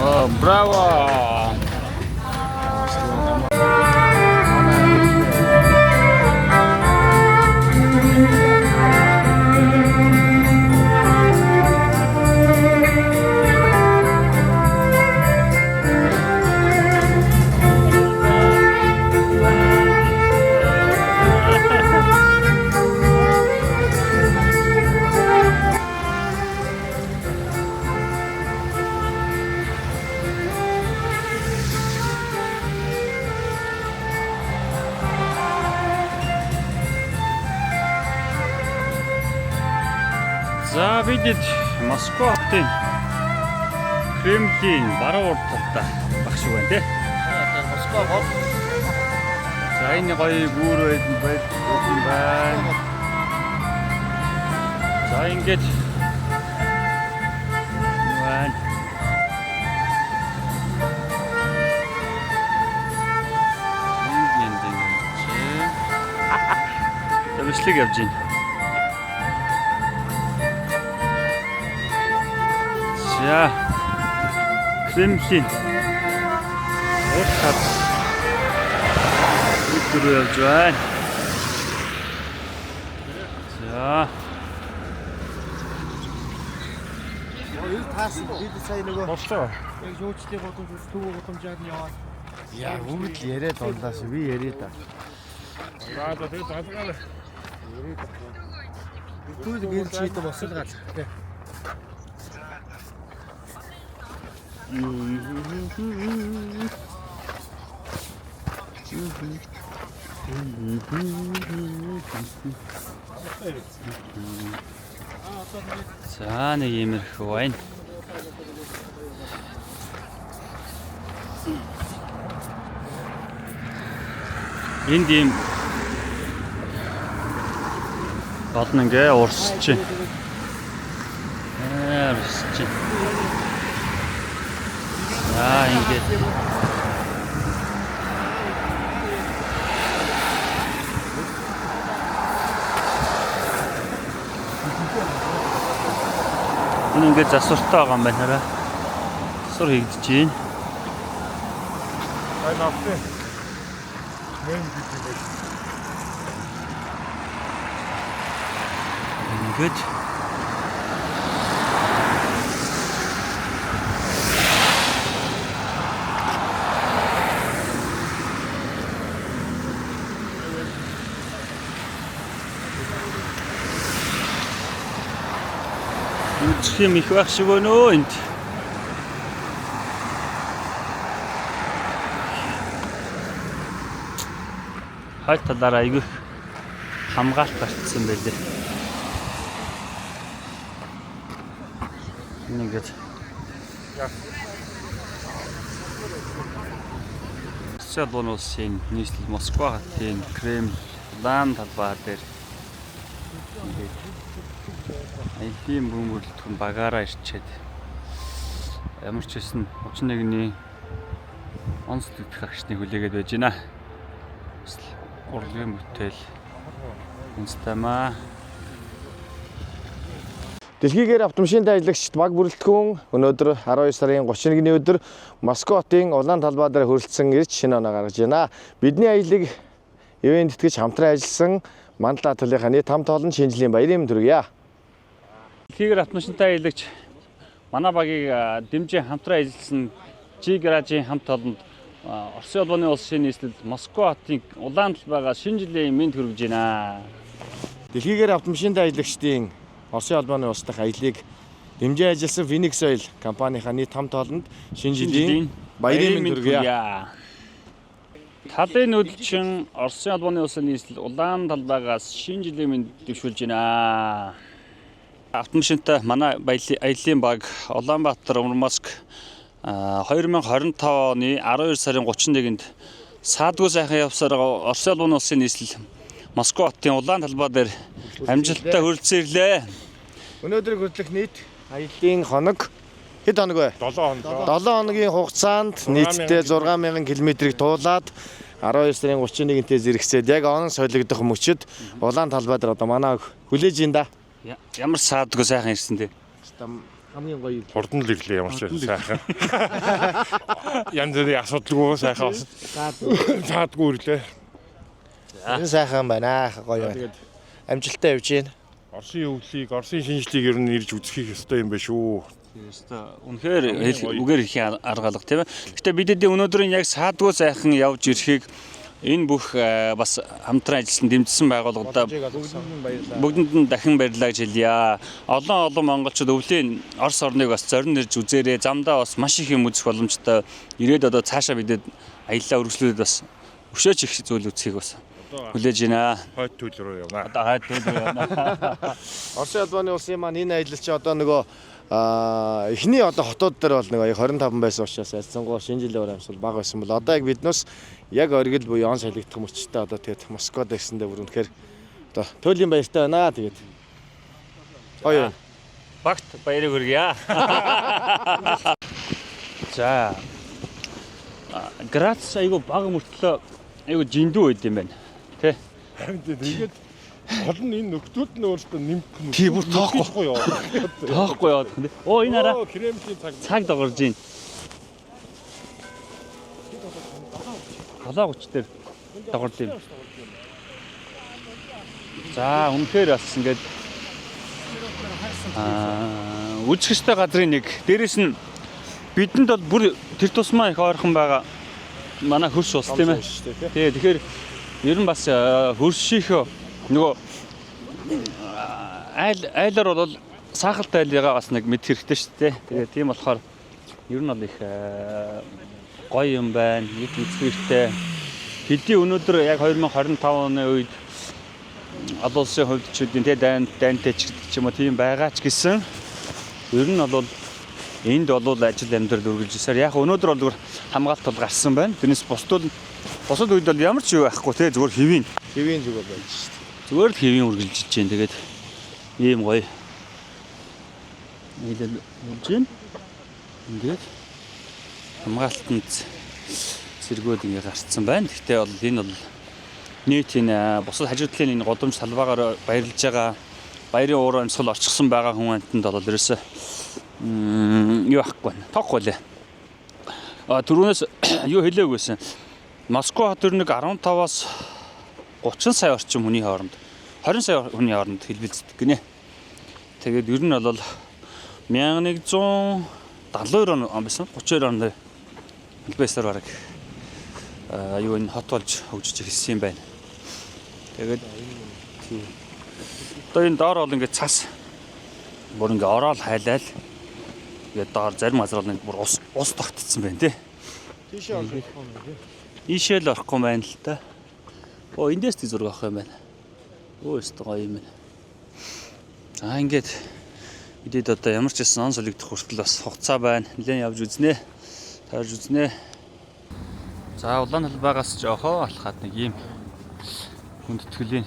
Speaker 1: Оо, браво. За бид Москва хотын Кремлийн баруун урд талдаа баг шиг байна тий.
Speaker 3: Москва гол.
Speaker 1: За энэ гоё гүүр байд юм байна. За ингээд байна. Хөрслөг явж байна. За. Кремлийн урт хад дөрөв явж байна. За.
Speaker 7: Энэ таарсан бид сая нөгөө
Speaker 5: Боллоо.
Speaker 8: Яг жуулчлалын гудамж, төв гудамжаар нь яваад
Speaker 7: яа бүгд л яриад унлаа шүү. Би яриа та.
Speaker 5: За за тэгээд залгаалаа.
Speaker 7: Түүл гэрэл чийдэн босолгаал.
Speaker 1: За нэг иймэрхүү байна. Энд ийм гол нь ингээ урсч байна. Аа урсч байна. За ингээд энэ ингээд засвартай байгаа юм байна хараа. Засвар хийгдэж байна.
Speaker 5: Ай навтын. Нэм гэдэг юм байна.
Speaker 1: Ингээд үзэх юм их байх шиг байна өө энд. Хойд талаараа айгүй их хамгаалт барьчихсан байлээ. Энэ ингээд Российн улсын нийслэл Москва хотын Кремль улаан талбай дээр ингээд аялын бөмбөрлөлтөн багаараа ирчээд ямар ч байсан 31-ний онцлогдох агшныг хүлээгээд байж байна. Бас л урлагийн бүтээл үнстамаа.
Speaker 7: Дэлхийгээр автомашинтай ажиллагчид баг бүрэлдэхүүн өнөөдөр 12 сарын 31-ний өдөр Москва хотын улаан талбай дээр хөрөлдсөн ирж шинэ оноо гаргаж байна. Бидний аялыг ивээн тэтгэж хамтран ажилласан Мандала талынхаа нийт хамт олон шинэ жилийн баярын мэнд хүргье.
Speaker 1: Дэлхийгээр автомашинтай аялагч манай багийг дэмжин хамтран ажилласан G гаражийн хамт олонд Оросын холбооны улсын нийслэл Москва хотын улаан талбайгаа шинэ жилийн мэнд хүргэж байна.
Speaker 7: Дэлхийгээр автомашинтай аялагчдын Оросын холбооны улс дахь аялыг дэмжин ажилласан Phoenix Oil компанийнхаа нийт хамт олонд шинэ жилийн баярын мэнд хүргье.
Speaker 1: Талын нүүдэлчин Оросын холбооны улсын нийслэл улаан талбайгаас шинэ жилийн мэнд дэвшүүлж байна. Автомашинтай манай аялын баг Улаанбаатар Өмнө Моск 2025 оны 12 сарын 31-нд саадгүй сайхан явсаар Оросын холбооны улсын нийслэл Москва хотын улаан талбай дээр амжилттай хүрэлцэн ирлээ.
Speaker 7: Өнөөдөр хүртэлх нийт аялын хоног хэд хоног вэ?
Speaker 5: 7 хоног.
Speaker 7: 7 хоногийн хугацаанд нийтдээ 6000 км-ийг туулаад 12 сарын 31-нд зэрэгцээд яг онон солигдох мөчид улаан талбай дээр одоо манай хүлээж ин да.
Speaker 1: Ямар саадгүй сайхан ирсэн те.
Speaker 7: Хамгийн гоё.
Speaker 5: Хурдан л ирлээ ямар ч байсан сайхан. Янз бүрийн асуудалгүй сайхан бас. Заадгүй ирлээ.
Speaker 7: Энэ сайхан байна. Гоё байна.
Speaker 5: Тэгээд
Speaker 7: Амжилттай явж гин.
Speaker 5: Оросын өвлийг, Оросын шинжлийг ер нь ирж үзхийг ёстой юм байна шүү.
Speaker 1: Ёстой. Үнэхээр үгээр ихийн арга алга тийм ээ. Гэтэ бид өнөөдрийн яг саадгүй сайхан явж ирэхийг энэ бүх бас хамтран ажилласан дэмжсэн байгууллагуудаа бүгдэнд нь дахин баярлалаа гэж хэлье. Олон олон монголчууд өвлийн Орос орныг бас зорин ирж үзээрэй. Замдаа бас маш их юм үзэх боломжтой. Ирээд одоо цаашаа бидэд аяллаа үргэлжлүүлээд бас өшөөч их зүйл үзхийг бас хүлээж байна.
Speaker 5: Хойд төл рүү явна.
Speaker 1: Одоо хойд төл рүү явна.
Speaker 7: Оросын холбооны улсын маань энэ аялал чи одоо нөгөө эхний одоо хотууд дээр бол нөгөө 25 байсан учраас ялцсангуу шинэ жилийн уур амьсгал бага байсан бол одоо яг биднээс яг оргил буюу он солигдох мөчтэй одоо тэгээд Москвад ирсэндээ бүр үнэхээр одоо туйлын баяртай байна. Тэгээд гоё юм.
Speaker 1: Багт баярыг хүргье. За. Грац айгу бага мөртлөө айгу жиндүү байд юм байна. Тэ.
Speaker 5: Харин тэгээд Гол нь энэ нөхдүүд нь өөрөөсөө нэмэх нь.
Speaker 1: Тий, бүр тоохгүй.
Speaker 5: Юу.
Speaker 1: Тоохгүй яваад байна. Оо энэ араа
Speaker 5: Оо, Кремлийн цаг.
Speaker 1: цаг догорж байна. 7:30 дээр догорлоо юм. За үнэхээр бас ингээд үзэх ёстой газрын нэг. Дээрээс нь бидэнд бол бүр тэр тусмаа их ойрхон байгаа манай хөрш ус тийм ээ. Тий, тэгэхээр ер нь бас хөршийнхөө нөгөө айлаар бол саахалтай айлыгаа бас нэг мэдэх хэрэгтэй шүү дээ. Тэгээ тийм болохоор ер нь бол их гоё юм байна. Их үзэх хэрэгтэй. Хэдий өнөөдөр яг 2025 оны үед олон улсын хувьд ч үгүй тий дайнтай ч гэдэг ч юм уу тийм байгаа ч гэсэн ер нь бол энд бол ажил амьдрал үргэлжилсээр яг өнөөдөр бол зүгээр хамгаалт бол гарсан байна. Тэрнээс бусад үед бол ямар ч юу байхгүй тий зүгээр хэвийн
Speaker 7: Хэвийн зүгээр байж шүү дээ.
Speaker 1: зүгээр л хэвийн үргэлжилж байна. Тэгээд ийм гоё нийлэл болж байна. Ингээд хамгаалтанд цэргүүд ингээ гарцсан байна. Гэхдээ бол энэ бол нийт энэ бусад хажуу талын энэ гудамж талбайгаар баярлж байгаа баярын уур амьсгал орчихсон байгаа хүн амьтанд бол ерөөсөө юу ахгүй байна. Тоохгүй лээ. А түрүүнээс юу хэлээг байсан. Москва хот ер нь 15-аас 30 сая орчим хүний хооронд 20 сая хүний хооронд хэлбэлздэг гинэ. Тэгээд ер нь бол 1172 он байсан. 32 онд хэлбэлсээр бараг юу энэ хот болж хөгжиж эхэлсэн юм байна. Тэгээд тий. Одоо энэ доор бол ингээд цас бүр ингээд ороод хайлаал ингээд доор зарим газар бол ингээд бүр ус тогтцсон байна тий.
Speaker 7: Тийшээ орох юм байна тий.
Speaker 1: Ийшээ л орохгүй байна л та. Оо эндээс тий зураг авах юм байна. Өө өстө гоё юм байна. За ингээд бидэд одоо ямар ч байсан он солигдох хүртэл бас хугацаа байна. Нилээн явж үзнэ. Тойрж үзнэ. За улаан талбайгаас жоохоо алхаад нэг ийм хүндэтгэлийн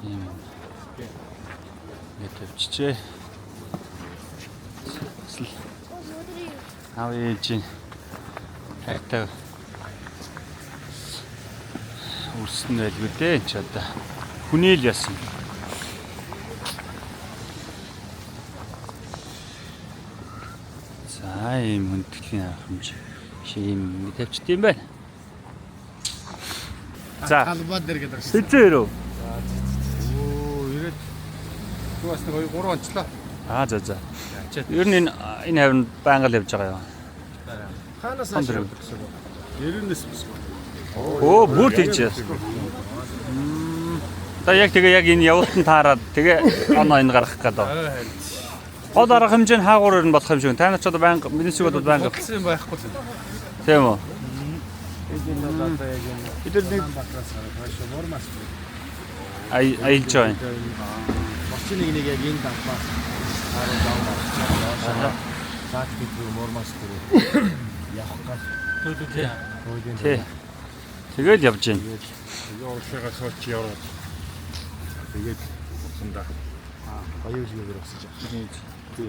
Speaker 1: ийм ингээд тавьчихжээ. Бас л аав ээжийн хайртай үрсэн байлгүй дээ энэ ч одоо хүний л яасан. За ийм хүндэтгэлийн арга хэмжээ ийм ингэ тавьчт юм байна. За
Speaker 7: Талбай дээр гэдэг шүү.
Speaker 1: хэзээ өрөө.
Speaker 7: Оо, ирээд юу бас нэг 2 3 онцлоо.
Speaker 1: Аа за за. Ер нь энэ хавьнд байнга л явж байгаа юм.
Speaker 7: Хаанаас
Speaker 1: Хон
Speaker 7: хойш
Speaker 1: дөрөв.
Speaker 7: явдаг гэсэн үг. 99 бүсгүй.
Speaker 1: Өө бүр тэгж яа. За яг тэгээ яг энэ явуултан таарад тэгээ оноо энэ гаргах гэдэг. Гол арга хэмжээ нь хаагуур ер нь болох юм шиг. Та нар ч одоо байнга миний зүг бол байнга.
Speaker 8: Болсон юм байхгүй л.
Speaker 1: Тийм үү?
Speaker 7: Бид энэ бол одоо яг энэ
Speaker 1: Бид нар нэг
Speaker 7: Улаанбаатараас гараад хойш Мурманск.
Speaker 1: Аялж байгаа юм.
Speaker 7: Орчин нэг яг энэ далбаас харин зам гарч. Санкт Петербург Мурманск руу явах гал.
Speaker 1: Тий. Тэгэл явж байна.
Speaker 5: Тэгээ Уралыгаа Сочи яваад тэгээд усандаа.
Speaker 7: Баярлалаа өсөж явах. Тийм.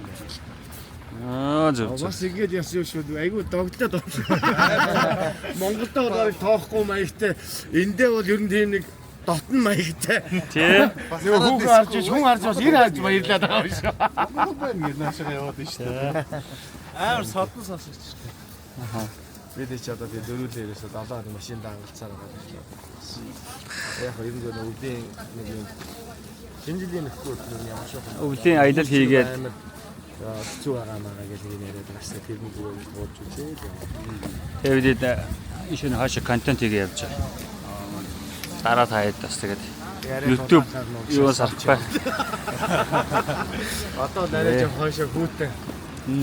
Speaker 1: Аа зөв зөв.
Speaker 7: Бас ингэж явсан юм шүү. Айгүй догтлоод байна. Монголд бол барыг тоохгүй маягтай. Эндээ бол ер нь тийм нэг дотн маягтай.
Speaker 1: Тий.
Speaker 7: Нөгөө хүүхэн харж ич хүн харж бас ир харж баярлаад байгаа юм шүү.
Speaker 8: Байна гэж наашаа яваад байна шүү дээ. Амар содон сонсогч шүү дээ.
Speaker 7: Бид ч одоо тэгээ дөрүүлээ ерөөсөө 7 хоног машинд хангалцаар байгаа юм. Яг ер нь зөв өвлийн нэг юм шинэ жилийн нөхцөл өдөр нь ямар ч юм.
Speaker 1: Өвлийн аялал хийгээд
Speaker 7: амар хэцүү байгаа маа гэж нэг яриад байгаа. Тэр нэг үгүй бууж үзээ.
Speaker 1: тэгээ бид энэ шөнө хаашаа контент хийгээ явж байгаа. Дараа та хэд бас тэгээд YouTube юу сарпай.
Speaker 7: Одоо нарай жоо хойшоо хүүтэн.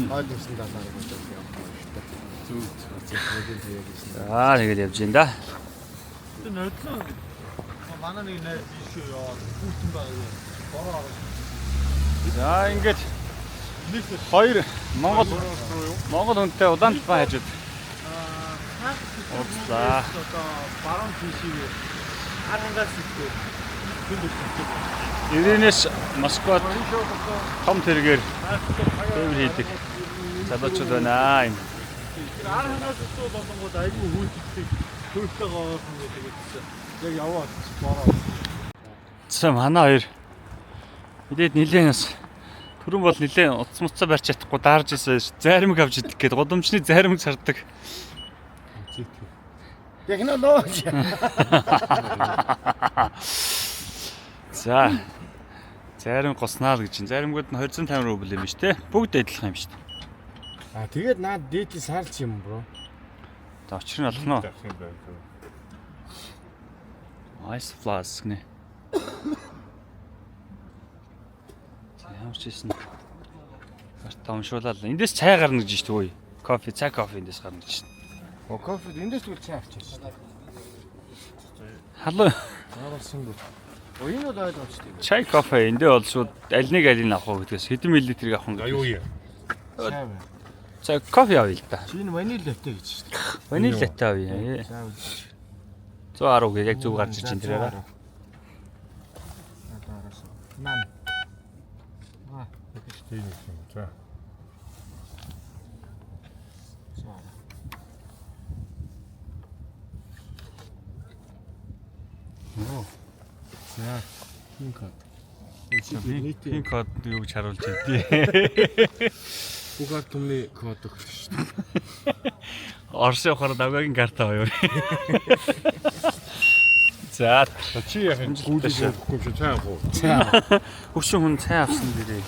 Speaker 7: Хойл юмсан далаар гэж явах хэрэгтэй. Зүг зүг.
Speaker 1: За тэгэл явж байна да.
Speaker 8: Тэр нодлон манай нэг найз ийшээ яваад хүүтэн байгаа юм. Бороо ороод
Speaker 1: За ингээд хоёр Монгол хүнтэй улаан талбай хажууд уулзлаа.
Speaker 8: Одоо баруун тийшээ хар хангаас ихдээ хүнд өгсөн.
Speaker 1: Ирэнээс Москвад том тэргээр тээвэр хийдэг залуучууд байна энэ.
Speaker 8: Тэр хар хангаас өсөө болонгууд айгүй хүүтэлдэг хөөлтэйгээ ойрхон гэдэг гэсэн. Яг яваад бороо.
Speaker 1: За, манай хоёр мэдээд нилээн бас түрүүн бол нилээн утас муцаа барьж чадахгүй даарж исэн, зайрмаг авч идэх гээд гудамжны зайрмаг сардаг.
Speaker 7: Технологи.
Speaker 1: За. Зайрмаг госнаа л гэж чинь. Зайрмагуд нь 250 рубль юм биш те. Бүгд адилхан юм шүү дээ.
Speaker 7: А тэгээд наад дээдли сарлч юм bro.
Speaker 1: За, учир нь олох нь.
Speaker 5: Авах юм байна.
Speaker 1: Ice Flask нэ. За, ямар ч байсан карта уншуулаад эндээс цай гарна гэж шүү дээ. Кофе, цай кофе эндээс гарна гэж шин.
Speaker 7: О, кофе эндээс түл цай авчихсан шүү дээ.
Speaker 1: Халуун
Speaker 7: Яагалсан бэ? О, энэ бол ойлгомжтой юм.
Speaker 1: чай кофе эндээ бол шууд аль нэг алийг авах уу гэдгээс хэдэн миллилитрийг авах юм
Speaker 5: За, юу юм?
Speaker 7: Цай байна.
Speaker 1: За, кофе авъя л да.
Speaker 7: Чи энэ ваниль латте гэж шүү дээ.
Speaker 1: Ваниль латте авъя.
Speaker 7: За.
Speaker 1: 110 гээ яг зөв гарч ирж байна тэрээр.
Speaker 7: Нан.
Speaker 5: Тийм юм. За.
Speaker 7: За. Хин код.
Speaker 1: Пин код юу гэж харуулж байдیں۔
Speaker 7: Бүх ард түмний код өгч шүү дээ.
Speaker 1: Орос явахаар давгагийн карт аваа юу. За,
Speaker 5: За, чи яах юм? Гүйлээ өгөхгүй юм чи цай авах уу?
Speaker 1: хөвшин хүн цай авсан дээрээ.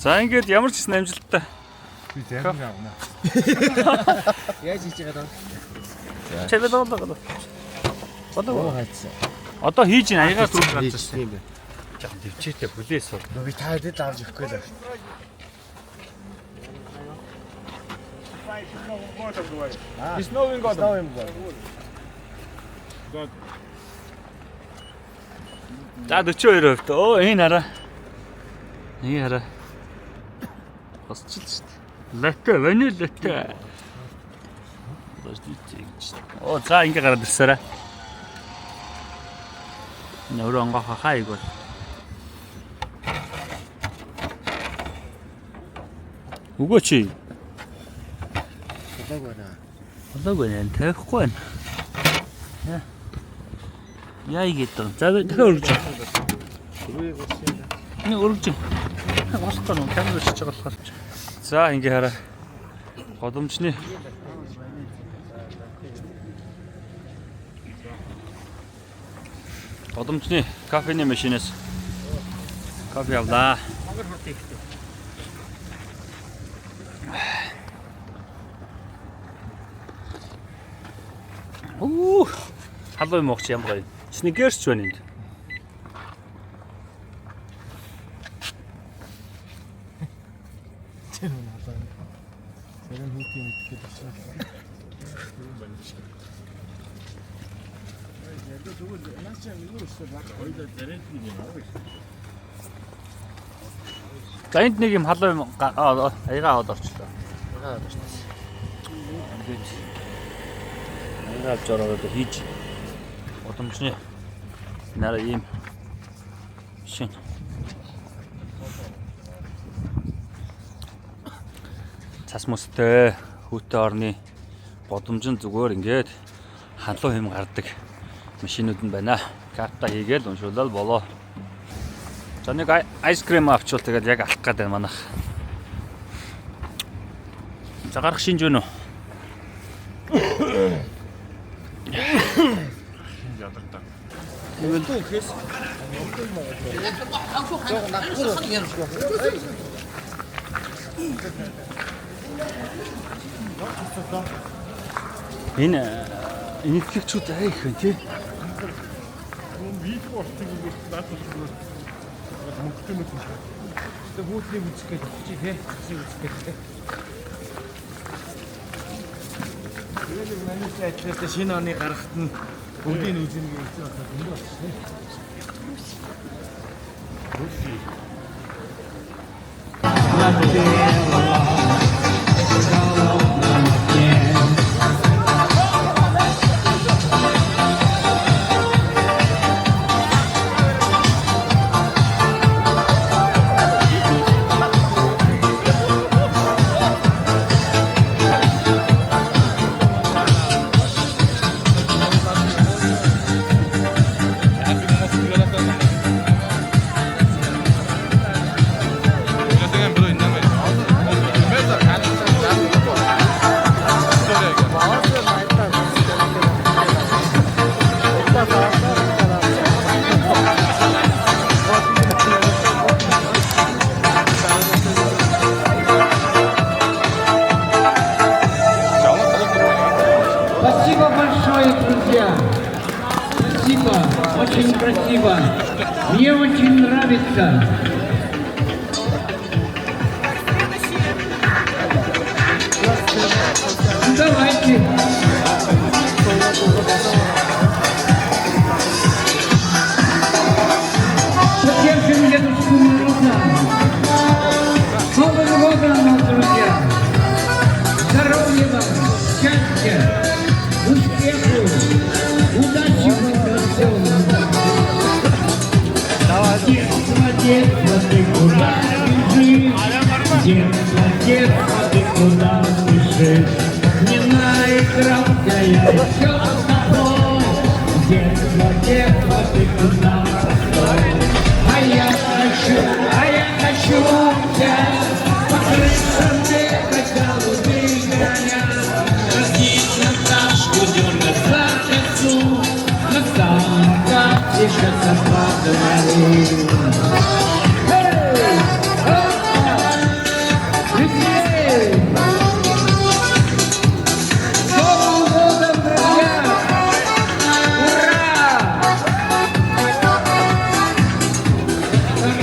Speaker 1: За, ингээд ямар ч гэсэн амжилттай.
Speaker 5: Би зарим авна.
Speaker 7: Яаж хийж байгаа даа?
Speaker 1: Чай болоо. Одоо
Speaker 7: Оо, хайцсан.
Speaker 1: одоо хийж ин аягаар түрүү гарч ирсэн.
Speaker 7: Тийм байна.
Speaker 1: Жаахан төвчээтэй бүлээ сур.
Speaker 7: Нөө би та хэд л авч өгөхгүй л.
Speaker 8: С Новым годом!
Speaker 7: Новым годом.
Speaker 1: За, 42%. Оо, энэ хараа. Энэ хараа. Босч л шүү дээ. Латте, ваниль латте. Оо, за, ингээ гараад ирсээрээ. Энэ өөрөө онгоохоо хайг бол. Өгөөч.
Speaker 7: Болоог байна.
Speaker 1: Болоог байна. Тавихгүй байна. Яа. Яа игээд байгаа. За, дахиад өргөж. Энэ өргөж. Болохгүй нөө камер өчөж байгаа болохоор. За, ингээ хараа. Годомжны Годомжны кофений машинаас кофе авлаа.
Speaker 3: Монгол хурд ихтэй.
Speaker 1: Үу. Халуун юм уух чи ямар гоё. Сникерс ч байна энд.
Speaker 7: Тэр нь халаа. Зарим хийх юм итгэхэд очсон.
Speaker 1: За, энд нэг юм халуун юм аягаа аваад орчлоо.
Speaker 7: Аягаа аваад орчлоо.
Speaker 1: Ингээд аягаа авч ороод хийж удамжны нараа ийм шин. Цас мөстэй хүүтэй орны бодомжин зүгээр ингээд халуун юм гардаг машинууд нь байна. Карта хийгээл уншуулал болоо. За, нэг ice cream авчвал тэгээд яг алах гээд байна манайх. За, гарах шинж байна уу?
Speaker 5: Шинж ядагдаа.
Speaker 7: Тэгвэл ихээс
Speaker 1: Энэ энэтхэгчүүд ай их байна тий.
Speaker 5: Биелэх болтыг зүгээр надад зүгээр мөнгөтэй мэт юм шиг.
Speaker 3: Тэгээ хүүтнийг үзэх гэж очиж тий. Цэцгийг үзэх гэж тий.
Speaker 7: Тэгээд манайхны ажлаасаа шинэ оны гарахт нь бүгдийг нь үзнэ гэж хэлсэн болохоор зөндөө болчихсон.
Speaker 11: Красиво. Мне очень нравится. Ну, давайте. Поддержим Дедушку Мороза. С Новым годом вас, друзья! Здоровья вам, счастья, успеху, удачи вам во всем. Детство, детство, ты куда бежишь? Детство, детство, ты куда спешишь? Не наигрался я еще с тобой. Детство, детство, ты куда постой? А я хочу опять по крышам бегать, голубей гонять, Ходить Наташку, дергать за косу, на самокате кататься по двору. Эй! Опа! Веселей! С Новым годом, друзья! Ура!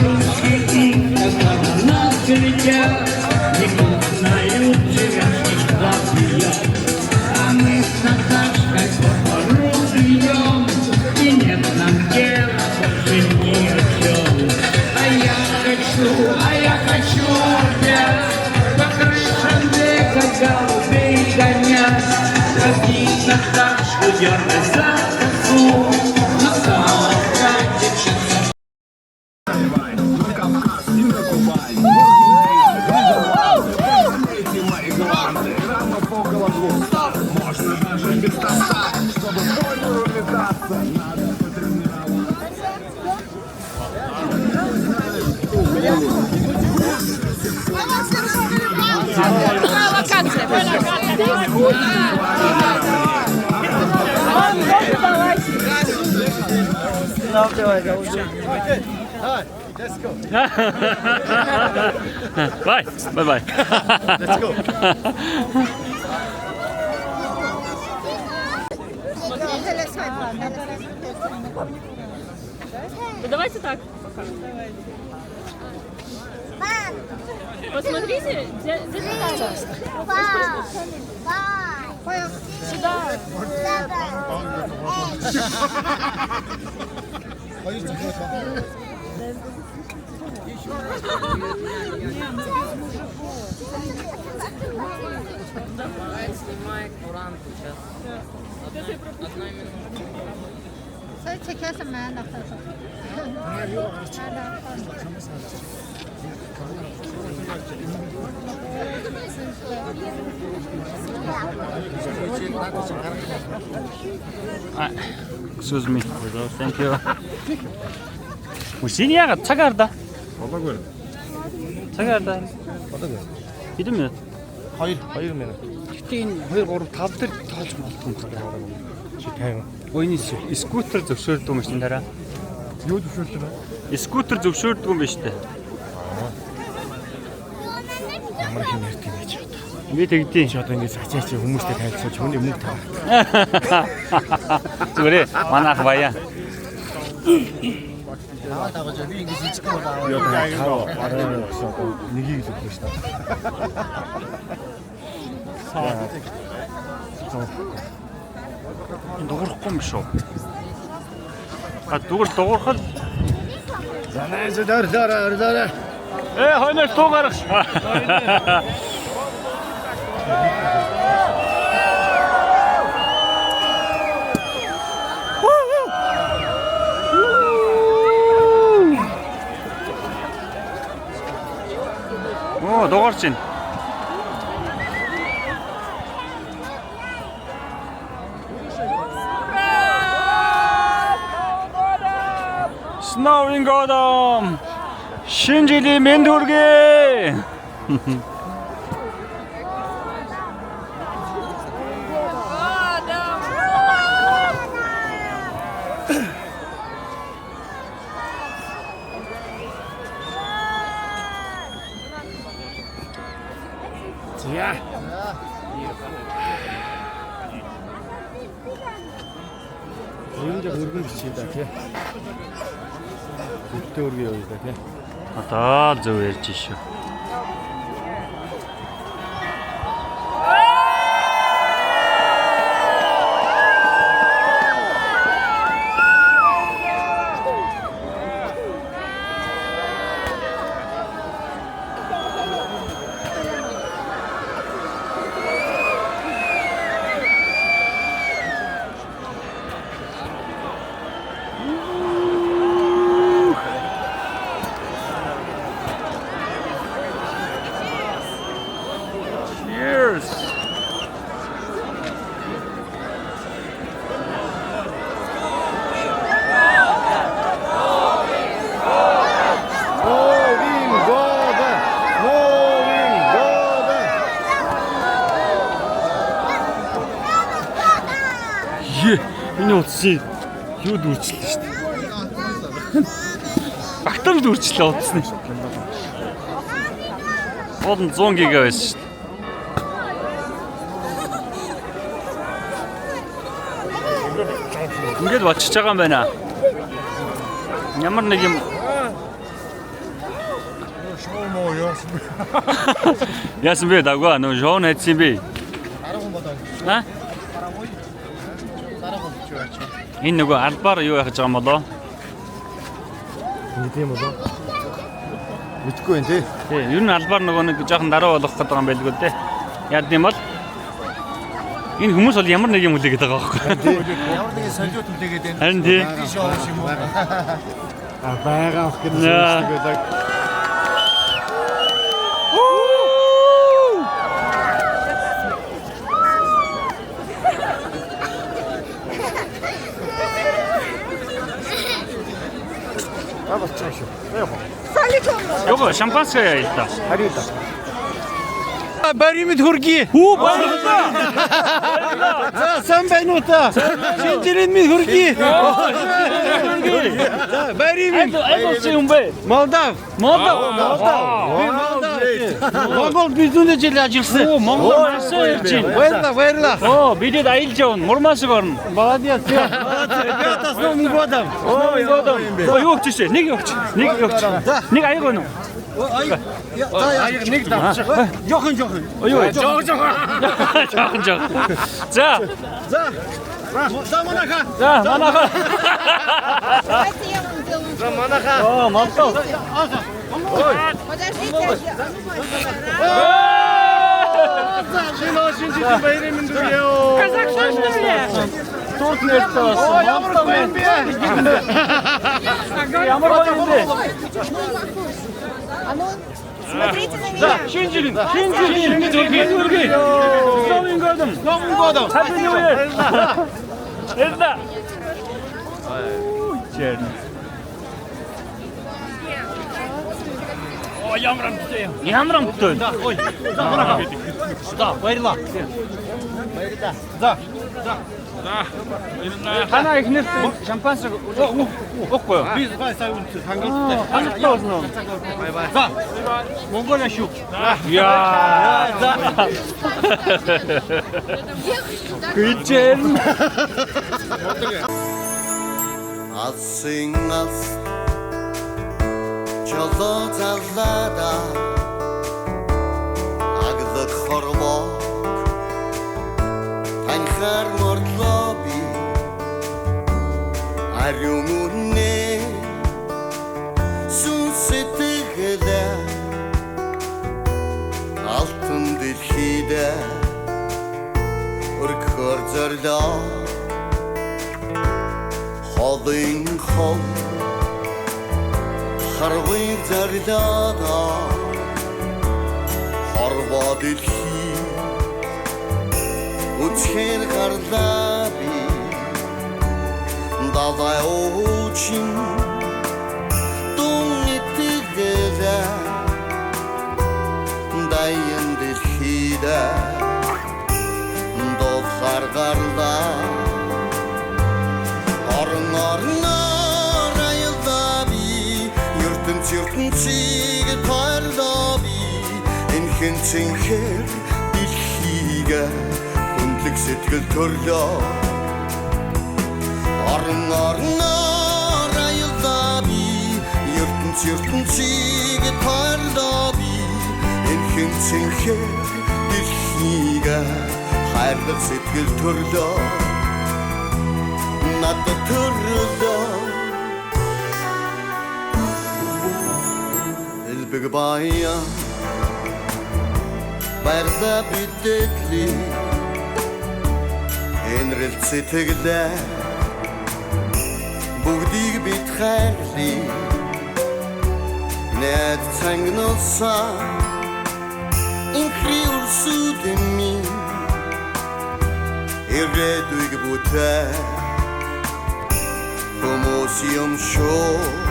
Speaker 11: Русские на нас глядят, не узнают вчерашних лапья. А мы с Наташкой по двору живем, и нет нам дела больше ни о чем. А я хочу опять по крышам бегать, голубей гонять, ходить Наташку, дергать за косу, на самокате мчаться.
Speaker 10: Эти мои гланды, граммов около 200. Можно даже без тоста, чтобы по миру метаться, надо потренироваться.
Speaker 6: Локация.
Speaker 7: Let's go.
Speaker 1: Bye. Bye bye.
Speaker 7: Let's go.
Speaker 6: Ну, давайте так. Посмотрите, дядя Таня. Сюда.
Speaker 7: Хоёр зохиол.
Speaker 12: Давай, снимай куранку сейчас. Одна минута.
Speaker 9: Сая çekersen mənə də axtarsan. Mənə də axtarsan.
Speaker 1: Excuse me. Thank you. Үсин яагаад цаг арда?
Speaker 5: Болоогүй.
Speaker 1: Цаг арда.
Speaker 7: Болоогүй.
Speaker 1: Хэдэн минут?
Speaker 7: 2 2 минут.
Speaker 1: Гэтэ энэ 2 3 5 дээр тоолж болдгоо юм байна.
Speaker 7: Чи 50.
Speaker 1: Өө энэ скутер зөвшөөрдөг юм шин дараа.
Speaker 5: Юу зөвшөөрдөг вэ?
Speaker 1: Скутер зөвшөөрдөг юм байна шүү дээ.
Speaker 7: Ямар хэм ярьд юм бэ чи одоо.
Speaker 1: Би тэгдий.
Speaker 7: Чи одоо ингэж ачаа чи хүмүүстэй танилцуулж хүний мөнгө таваа.
Speaker 1: Зүгээрээ манайх баяа.
Speaker 8: Аваад аваад би ингэж хийчих юм бол
Speaker 7: Би одоо 5 10 гэсэн одоо нэгийг л өгнө шүү дээ.
Speaker 1: Энэ дуурахгүй юм шүү. А зүгээр дуурхал.
Speaker 7: За найз дөр дөр дөр.
Speaker 1: Э хойноос туу гаргах. Оо дугаарч байна. С Новым годом! Шинэ жилийн мэнд хүргэе!
Speaker 7: За. Ер нь жоо өргөн бичиж да тий. Өвдөө өргөн явъя да тий.
Speaker 1: Одоо л зөв ярьж шүү. Cheers.
Speaker 7: Новин года! Новин года!
Speaker 1: Е, миний утсыг юу дүүрчлээ шүү дээ. Багтаал дүүрчлээ утасны. Гол нь 100 гига байсан шүү дээ. Ингээд болчихж байгаа юм байна. Ямар нэг юм
Speaker 5: Шоу моо яасан бэ?
Speaker 1: яасан бэ дагва нөө шоу найдсан бэ?
Speaker 7: 10 хүн болоо.
Speaker 1: А?
Speaker 7: 10 хүн бичиж байж.
Speaker 1: Энэ нөгөө албаар юу яхаж байгаа юм болоо?
Speaker 7: Ингэ тийм болоо. Мэдгүй юм тий.
Speaker 1: Тий, ер нь албаар нөгөө нэг жоохон даруй болгох гэдэг юм байлгүй дээ. Яад юм бол энэ хүмүүс бол ямар нэг юм хүлээгээд байгаа байхгүй.
Speaker 7: Ямар нэгэн солиот хүлээгээд байна.
Speaker 1: Харин тий.
Speaker 7: Шоу юм уу? А байгаа ах гэж
Speaker 1: Яа.
Speaker 7: сонсдог байлаа. А болчих шүү.
Speaker 1: Його шампанское яа л да.
Speaker 7: Харин да.
Speaker 3: Баярын мэнд хүргэе.
Speaker 1: Хүү баярлалаа.
Speaker 3: За сайн байна уу та? Шинэ жилийн мэнд хүргэе. За баярын мэнд.
Speaker 1: Аль улсын юм бэ?
Speaker 3: Молдав.
Speaker 1: Молдов.
Speaker 3: Молдав. Би Молдав. Монгол би зүүнэ жил ажилласан.
Speaker 1: Оо, Монгол маш сайн ярьж байна.
Speaker 3: Баярлалаа, баярлалаа.
Speaker 1: Оо, бидэд аялж явна. Мурмансыг орно.
Speaker 3: Молодец. Ребята, с Новым годом.
Speaker 1: Оо, юу өгч шээ? Нэг өгч. Нэг өгч. Нэг аяг өнө.
Speaker 3: За аяг нэг давчих. Жохон жохон.
Speaker 1: Оо, юу вэ? Жохон жохон. Жохон жохон. За.
Speaker 3: За. За манаха.
Speaker 1: За, манайха.
Speaker 9: Давайте я вам сделаю.
Speaker 3: За манаха.
Speaker 1: Оо, Молдов.
Speaker 9: Подождите,
Speaker 7: Шинэ шинэ жилийн баярын мэнд хүргэе.
Speaker 1: Казахстан шүү дээ. Турк нэртэй болсон.
Speaker 7: Оо ямар гоё юм бэ?
Speaker 1: Ямар гоё юм бэ?
Speaker 9: А ну, смотрите на меня.
Speaker 1: Шинэ жилийн, шинэ жилийн мэнд хүргэе. Хүргэе. С Новым годом.
Speaker 3: С Новым годом.
Speaker 1: Happy New Year. Баярлалаа. Чэр.
Speaker 8: Оо ямар амттай юм.
Speaker 1: Ямар амттай.
Speaker 3: За ой. За манаха. За баярлалаа.
Speaker 7: Баярлалаа.
Speaker 3: За.
Speaker 8: За. Баярлалаа.
Speaker 1: Танаа эхнэр шампанское уухгүй юу?
Speaker 3: Би гай сайн үнэ хангалттай.
Speaker 1: Хангалттай болно уу?
Speaker 3: За. Монголиа шүү.
Speaker 1: Яа.
Speaker 3: За.
Speaker 1: Гүчэн.
Speaker 4: Алсын алс Чолоо заллада Аглаг хорвоо Танхаар мордлоо би Ариун үнэ Сүн сэтгэлээ Алтан дэлхийд Өргөхөр зорлоо Холын хол Харвын зарлаада Хорвоо дэлхий Үцхээр гарлаа би Далай уучин Дун итгэлээ Дайын дэлхийд Дулахаар гарлаа Орон орноор аяллаа би ертөнц ертөнцийг тойлоо би Энхэн цэнхэр дэлхийг хүндлэг сэтгэл төрлөө. Орон орноор аяллаа би, ертөнц ертөнцийг торлоо би. Энхэн цэнхэр дэлхийг хайрлах сэтгэл төрлөө, надад төрлөө. Элбэг баян барьда бидэтлээ, энрэл сэтгэлээ бүгдийг бид хайрлаа. Найд цангинулсан инхри өрсүүдэн минь ирээдүйг бүтээ хүмүүс юм шүү.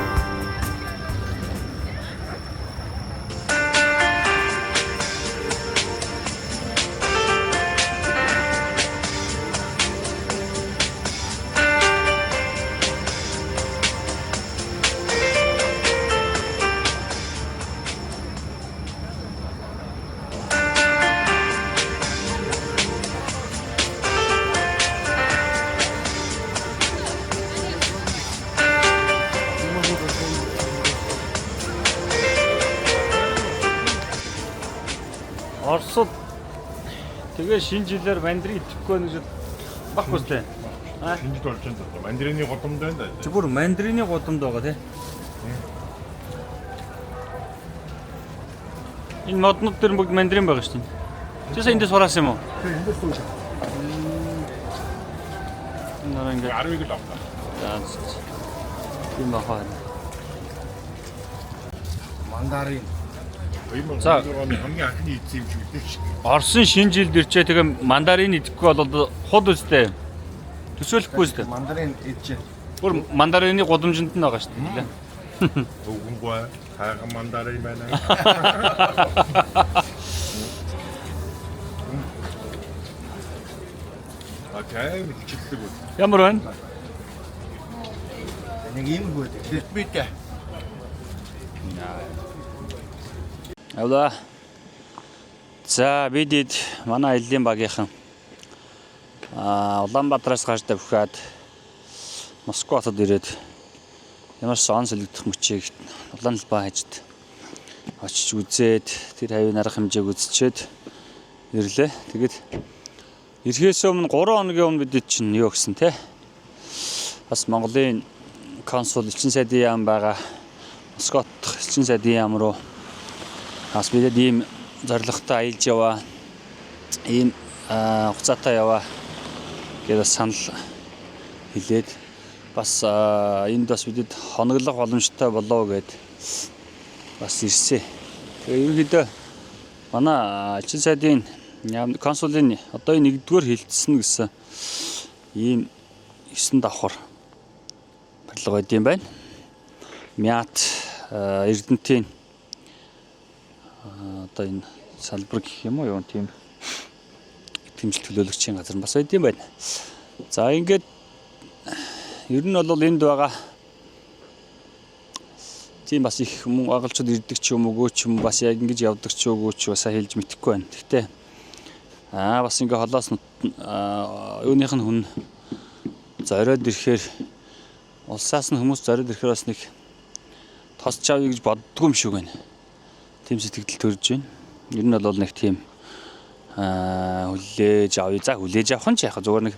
Speaker 1: Оросууд тэгээ шинэ жилээр мандрин идэхгүй байна гэж баггүй сте.
Speaker 5: Шинэ жил болж байна даа. Мандрины гудамд байна даа.
Speaker 1: Чи бүр мандрины гудамд байгаа тий. Энэ моднууд дээр бүгд мандрин байгаа шүү дээ. Чи сая эндээс сураасан юм уу?
Speaker 5: Тийм, эндээс суурсан.
Speaker 1: Энэ нараа ингээд
Speaker 5: 10-ыг л авлаа.
Speaker 1: За. Тийм бахаа.
Speaker 7: Мандарин.
Speaker 5: 2016 оны хамгийн анхны эзэн юм шиг үлдээ шүү.
Speaker 1: Орсын шинэ жилд ирчээ тэгээ мандарин идэхгүй бол худ үстэй. Төсөөлөхгүй үстэй.
Speaker 7: Мандарин идчихэ.
Speaker 1: Бүр мандарины гудамжинд нь байгаа шүү дээ.
Speaker 5: Өвгөнгөө хайган мандарин байна. А тийм хичлэг үү.
Speaker 1: Ямар байна?
Speaker 7: Нэг юм хөө. Битбитэ.
Speaker 1: Авла. За бид эд манай аяллаа багийнхан Улаанбаатараас гарч давхиад Москва хотод ирээд ямар ч он солигдох мөчийг улаан талбай хажид очиж үзээд тэр хавийн арга хэмжээг үзчихэд ирлээ. Тэгээд ирэхээс өмнө 3 хоногийн өмнө бид чинь юу гэсэн те? Бас Монголын консул элчин сайдын яам байгаа Москва дахь элчин сайдын яам руу бас бидэд ийм зорилготой аялж яваа, ийм хугацаатай яваа гэдээ бас санал хэлээд бас энд бас бидэд хоноглох боломжтой болоо гэд бас ирсэн. Тэгээ ерөнхийдөө манай элчин сайдын консулын одоо энэ 1-р хилцсэн гэсэн ийм 9 давхар барилга байд юм байна. Мят Эрдэнтийн одоо энэ салбар гэх юм уу юу тийм итгэмжлэл төлөөлөгчийн газар бас байд юм байна. За ингээд ер нь бол энд байгаа тийм бас их мөн агалчууд ирдэг ч юм уу ч юм бас яг ингэж явдаг ч үгүй ч бас хэлж мэдэхгүй байна. Гэхдээ бас ингээ холоос юуных нь хүн зориод ирэхээр улсаас нь хүмүүс зориод ирэхээр бас нэг тосч авъя гэж боддгоо юм шиг байна. Тийм сэтгэл төрж байна. Ер нь бол нэг тийм хүлээж авъя. За хүлээж авах нь ч яах зүгээр нэг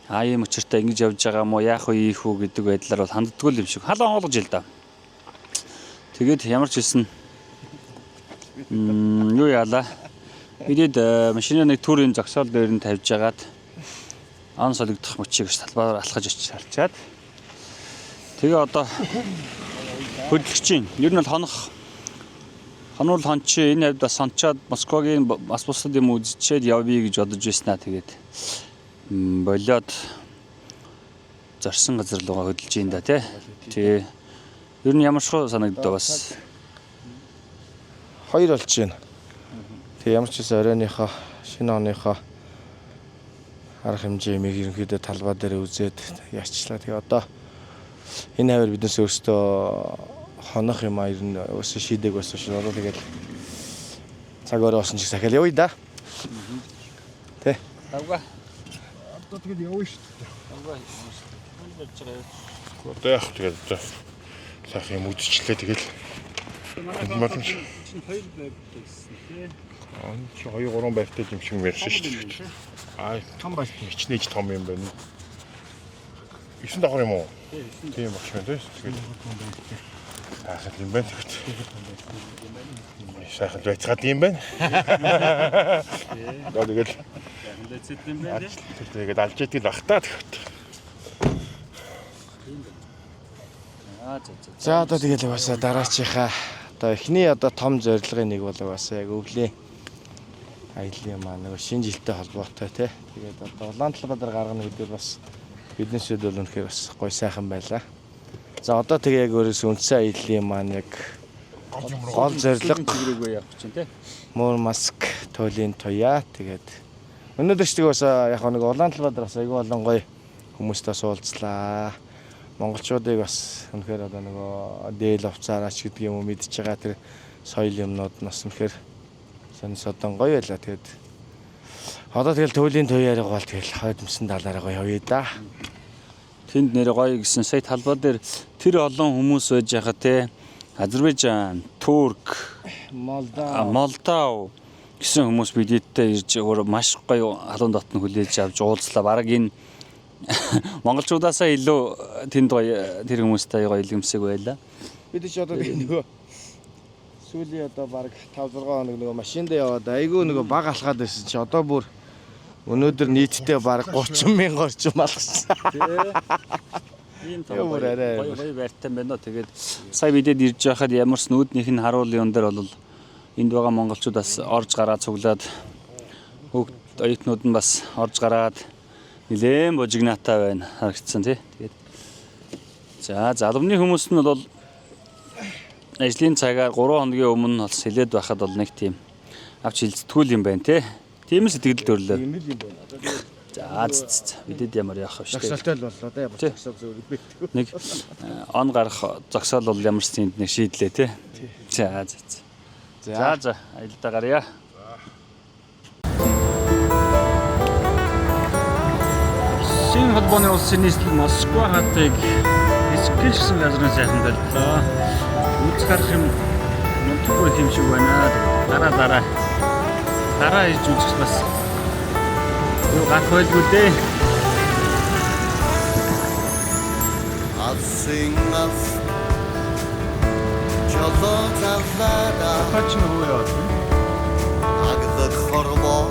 Speaker 1: ийм учиртай ингэж явж байгаа юм уу яах вэ ийх үү гэдэг байдлаар бол ханддаггүй юм шиг. Халуун онгойлгож ил да. Тэгээд ямар ч хэлсэн юу яалаа. Бидэд машины нэг төрийн зогсоол дээр нь тавьж агаад он солигдох мөчийг талбайгаар алхаж очиж харчаад тэгээ одоо хөдлөж чинь. Ер нь бол хонох хонуул хончи энэ хавьд бас сончоод Москвагийн бас бусад юм үзчихэд явъя гэж бодож байснаа. Тэгээд болиод зорсон газар руугаа хөдөлж ийн да тий. Тий. Ер нь ямар шуу санагдав бас.
Speaker 7: 2 болж байна. Тэг ямар ч гэсэн оройныхоо шинэ оныхоо арга хэмжээ юмыг ерөнхийдөө талбай дээр үзээд яачлаа. Тэгээ одоо энэ хавар биднес өөрсдөө хонох юм а ер нь өсө шийдэг байсан шүү. Одоо тэгэл цаг орой болсон чиг сахиал явъя да. Тэ.
Speaker 1: Давга.
Speaker 5: Одоо тэгэл явна шүү дээ.
Speaker 1: Давга.
Speaker 2: бодож байгаа юм.
Speaker 5: Одоо яах вэ тэгээд одоо сайхан юм үзчихлээ тэгэл. Боломж.
Speaker 2: Чинь хоёр байртай гэсэн тий.
Speaker 5: Аа чи 2 3 байртай юм шиг ярьсан шүү дээ. Аа том байрт хичнээн том юм байна. 9 давхар юм уу? Тийм багш байна тий. Тэгээд сайхан юм байна тэгэхэд. Сайхан байцгаад юм байна. Одоо тэгэл
Speaker 2: Сайхан байцаад юм байна тий.
Speaker 5: Тэгээд алж идэг л бах та тэгэхэд.
Speaker 2: Аа за за.
Speaker 7: За одоо тэгэл угаасаа дараачихаа одоо эхний одоо том зорилгын нэг бол угаасаа яг өвлийн аялын маань нөгөө шинэ жилтэй холбоотой тий. Тэгээд одоо улаан талбай дээр гаргана гэдэг бас биднээс үед бол үнэхээр бас гоё сайхан байлаа. За одоо тэгээ яг өөрөөс үндсэн аяллаа маань яг гол зорилго
Speaker 2: Чигрээгүй явах чинь тий.
Speaker 7: Мурманск туйлын туяа тэгээд өнөөдөр ч тэг бас яг нэг улаан талбай дээр бас айгүй олон гоё хүмүүстэй суулцлаа. Монголчуудыг бас үнэхээр одоо нөгөө дээл увцаараач гэдэг юм уу мэдж байгаа тэр соёл юмнууд нь бас үнэхээр сонь содон гоё байлаа. Тэгээд одоо тэгэл туйлын туяарыг бол тэгэл хойд мөсөн талаараа гоё явъя да.
Speaker 1: Тэнд нэр гоё гэсэн сая талбай дээр тэр олон хүмүүс байж байхад те Азербайджан, Турк,
Speaker 7: Молдав,
Speaker 1: Молдав гэсэн хүмүүс бидэттэй ирж өөр маш гоё халуун дотн хүлээж авч уулзлаа. Бараг энэ монголчуудаасаа илүү тэнд гоё тэр хүмүүстэй гоё илгэмсэг байлаа.
Speaker 7: Бид ч одоо тэг нөгөө сүүлийн одоо баг 5 6 хоног нөгөө машинд яваад айгүй нөгөө баг алхаад байсан чи одоо бүр өнөөдөр нийтдээ баг 30 мянга орчим алхсан.
Speaker 1: Ийм
Speaker 7: Яа, бүр арай
Speaker 1: гоё гоё байртай байна уу. Тэгээд сая бидэд ирж байхад ямар ч нүүднийх нь харуул юм дээр бол энд байгаа монголчууд бас орж гараад цуглаад хүүхд оюутнууд нь бас орж гараад нилээн божигнаатай байна харагдсан тий. Тэгээд за залбны хүмүүс нь бол ажлын цагаар 3 хоногийн өмнө бол сэлээд байхад бол нэг тийм авч хилцдэггүй юм байна тий. Тийм л сэтгэл төрлөө.
Speaker 7: Тийм л юм байна. Одоо тэгээд
Speaker 1: За за бидэд ямар яах вэ шүү дээ.
Speaker 7: Зогсоолтой л боллоо да ямар зогсоол зөв битггүй.
Speaker 1: Нэг он гарах зогсоол бол ямар ч тэнд нэг шийдлээ тий. За за за. За за аялдаа гарья. Российн холбооны улсын нийслэл Москва хотыг хэсэгчсэн газрын сайхан боллоо. Үз гарах юм нутаггүй юм шиг байна. Дараа дараа дараа ирж үзэх бас юу гарах байлгүй дээ.
Speaker 4: Алсын ас Чолоо заллаа
Speaker 2: Хач нөгөө яваад.
Speaker 4: Агдаг хорвоо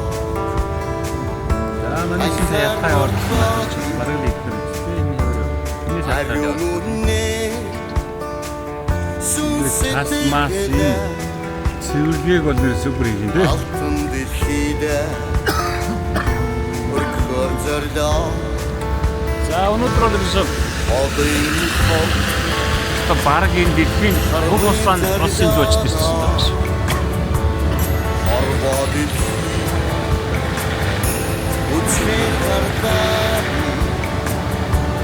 Speaker 2: За манай шинэ ятгаа явуулсан. Бараг л идэх юм. Энэ хоёр. Тас мас цэвэрлэгийг бол нэр супер юм тий.
Speaker 4: Алтан дэлхийдээ Өргөхөр зорлоо
Speaker 1: За өнөөдөр бол ерөөсөө одоо бараг энэ дэлхийн бүх улсaan улсын зүйчд ирсэн байгаа шүү.
Speaker 4: Хорвоо дэлхий Үцхэн хардаа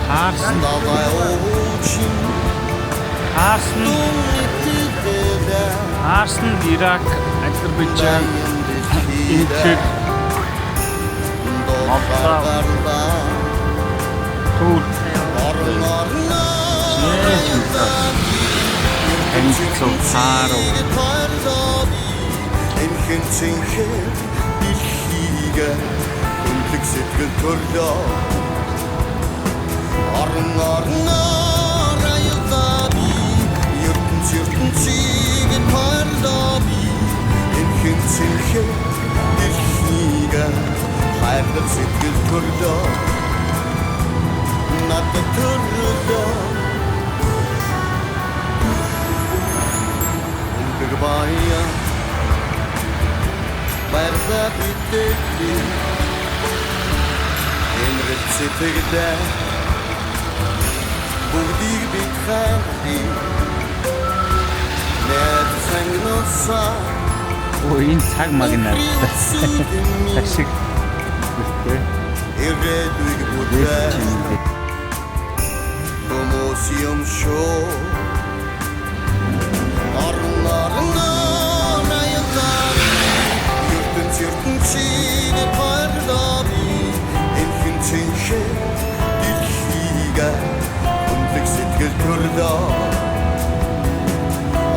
Speaker 1: Хаарсан
Speaker 4: Давай уучин
Speaker 1: Хаарсан Хаарсан Ирак, Азербайджан, Энэтхэг, Молдав, Турк, Танцуу, Хааруу.
Speaker 4: Энхэн цэнхэр дэлхийг Өндөг сэтгэл төрлөө Орон орноор аяллаа би ертөнц ертөнцийг торлоо би Энхэн цэнхэр дэлхийг хайрлах сэтгэл төрлөө Надад төрлөө Өндөг баян Баярлаа бидэд Эмрэл сэтгэлээ Бүгдийг бид хайрлаа Найд сангносаа
Speaker 2: Оо энэ цаг маг наа. Цаг шиг.
Speaker 4: Ирээдүйг бүтээн Хүмүүс юм шүү Орон орноор аяллаа ертөнц ертөнцийг торлоо би Энхэн цэнхэр дэлхийг төрлөө.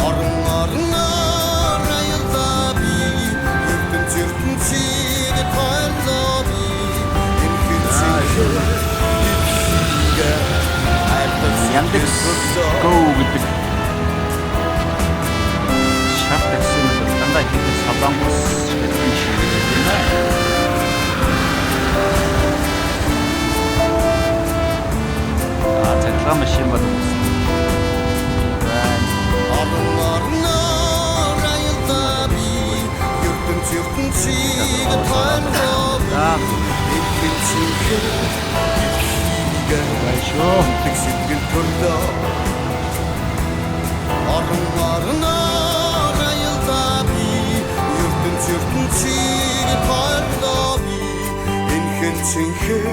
Speaker 4: Орон орноор аяллаа би, ертөнц ертөнцийг тойлоо би. Энхэн цэнхэн дэлхийг хайрлах
Speaker 1: Yandex Go гэдэг шар такси нь бол дандаа их Солонгос гэдэг шиг юм байна. А цахилгаан машин бол байна.
Speaker 4: Орон орноор аяллаа би, ертөнц ертөнцийг тойлоо би. Энхэн цэнхэн дэлхийг
Speaker 1: шүү.
Speaker 4: Сэтгэл төрлөө. Орон орноор аяллаа би, ертөнц ертөнцийг тойлоо би. Энхэн цэнхэн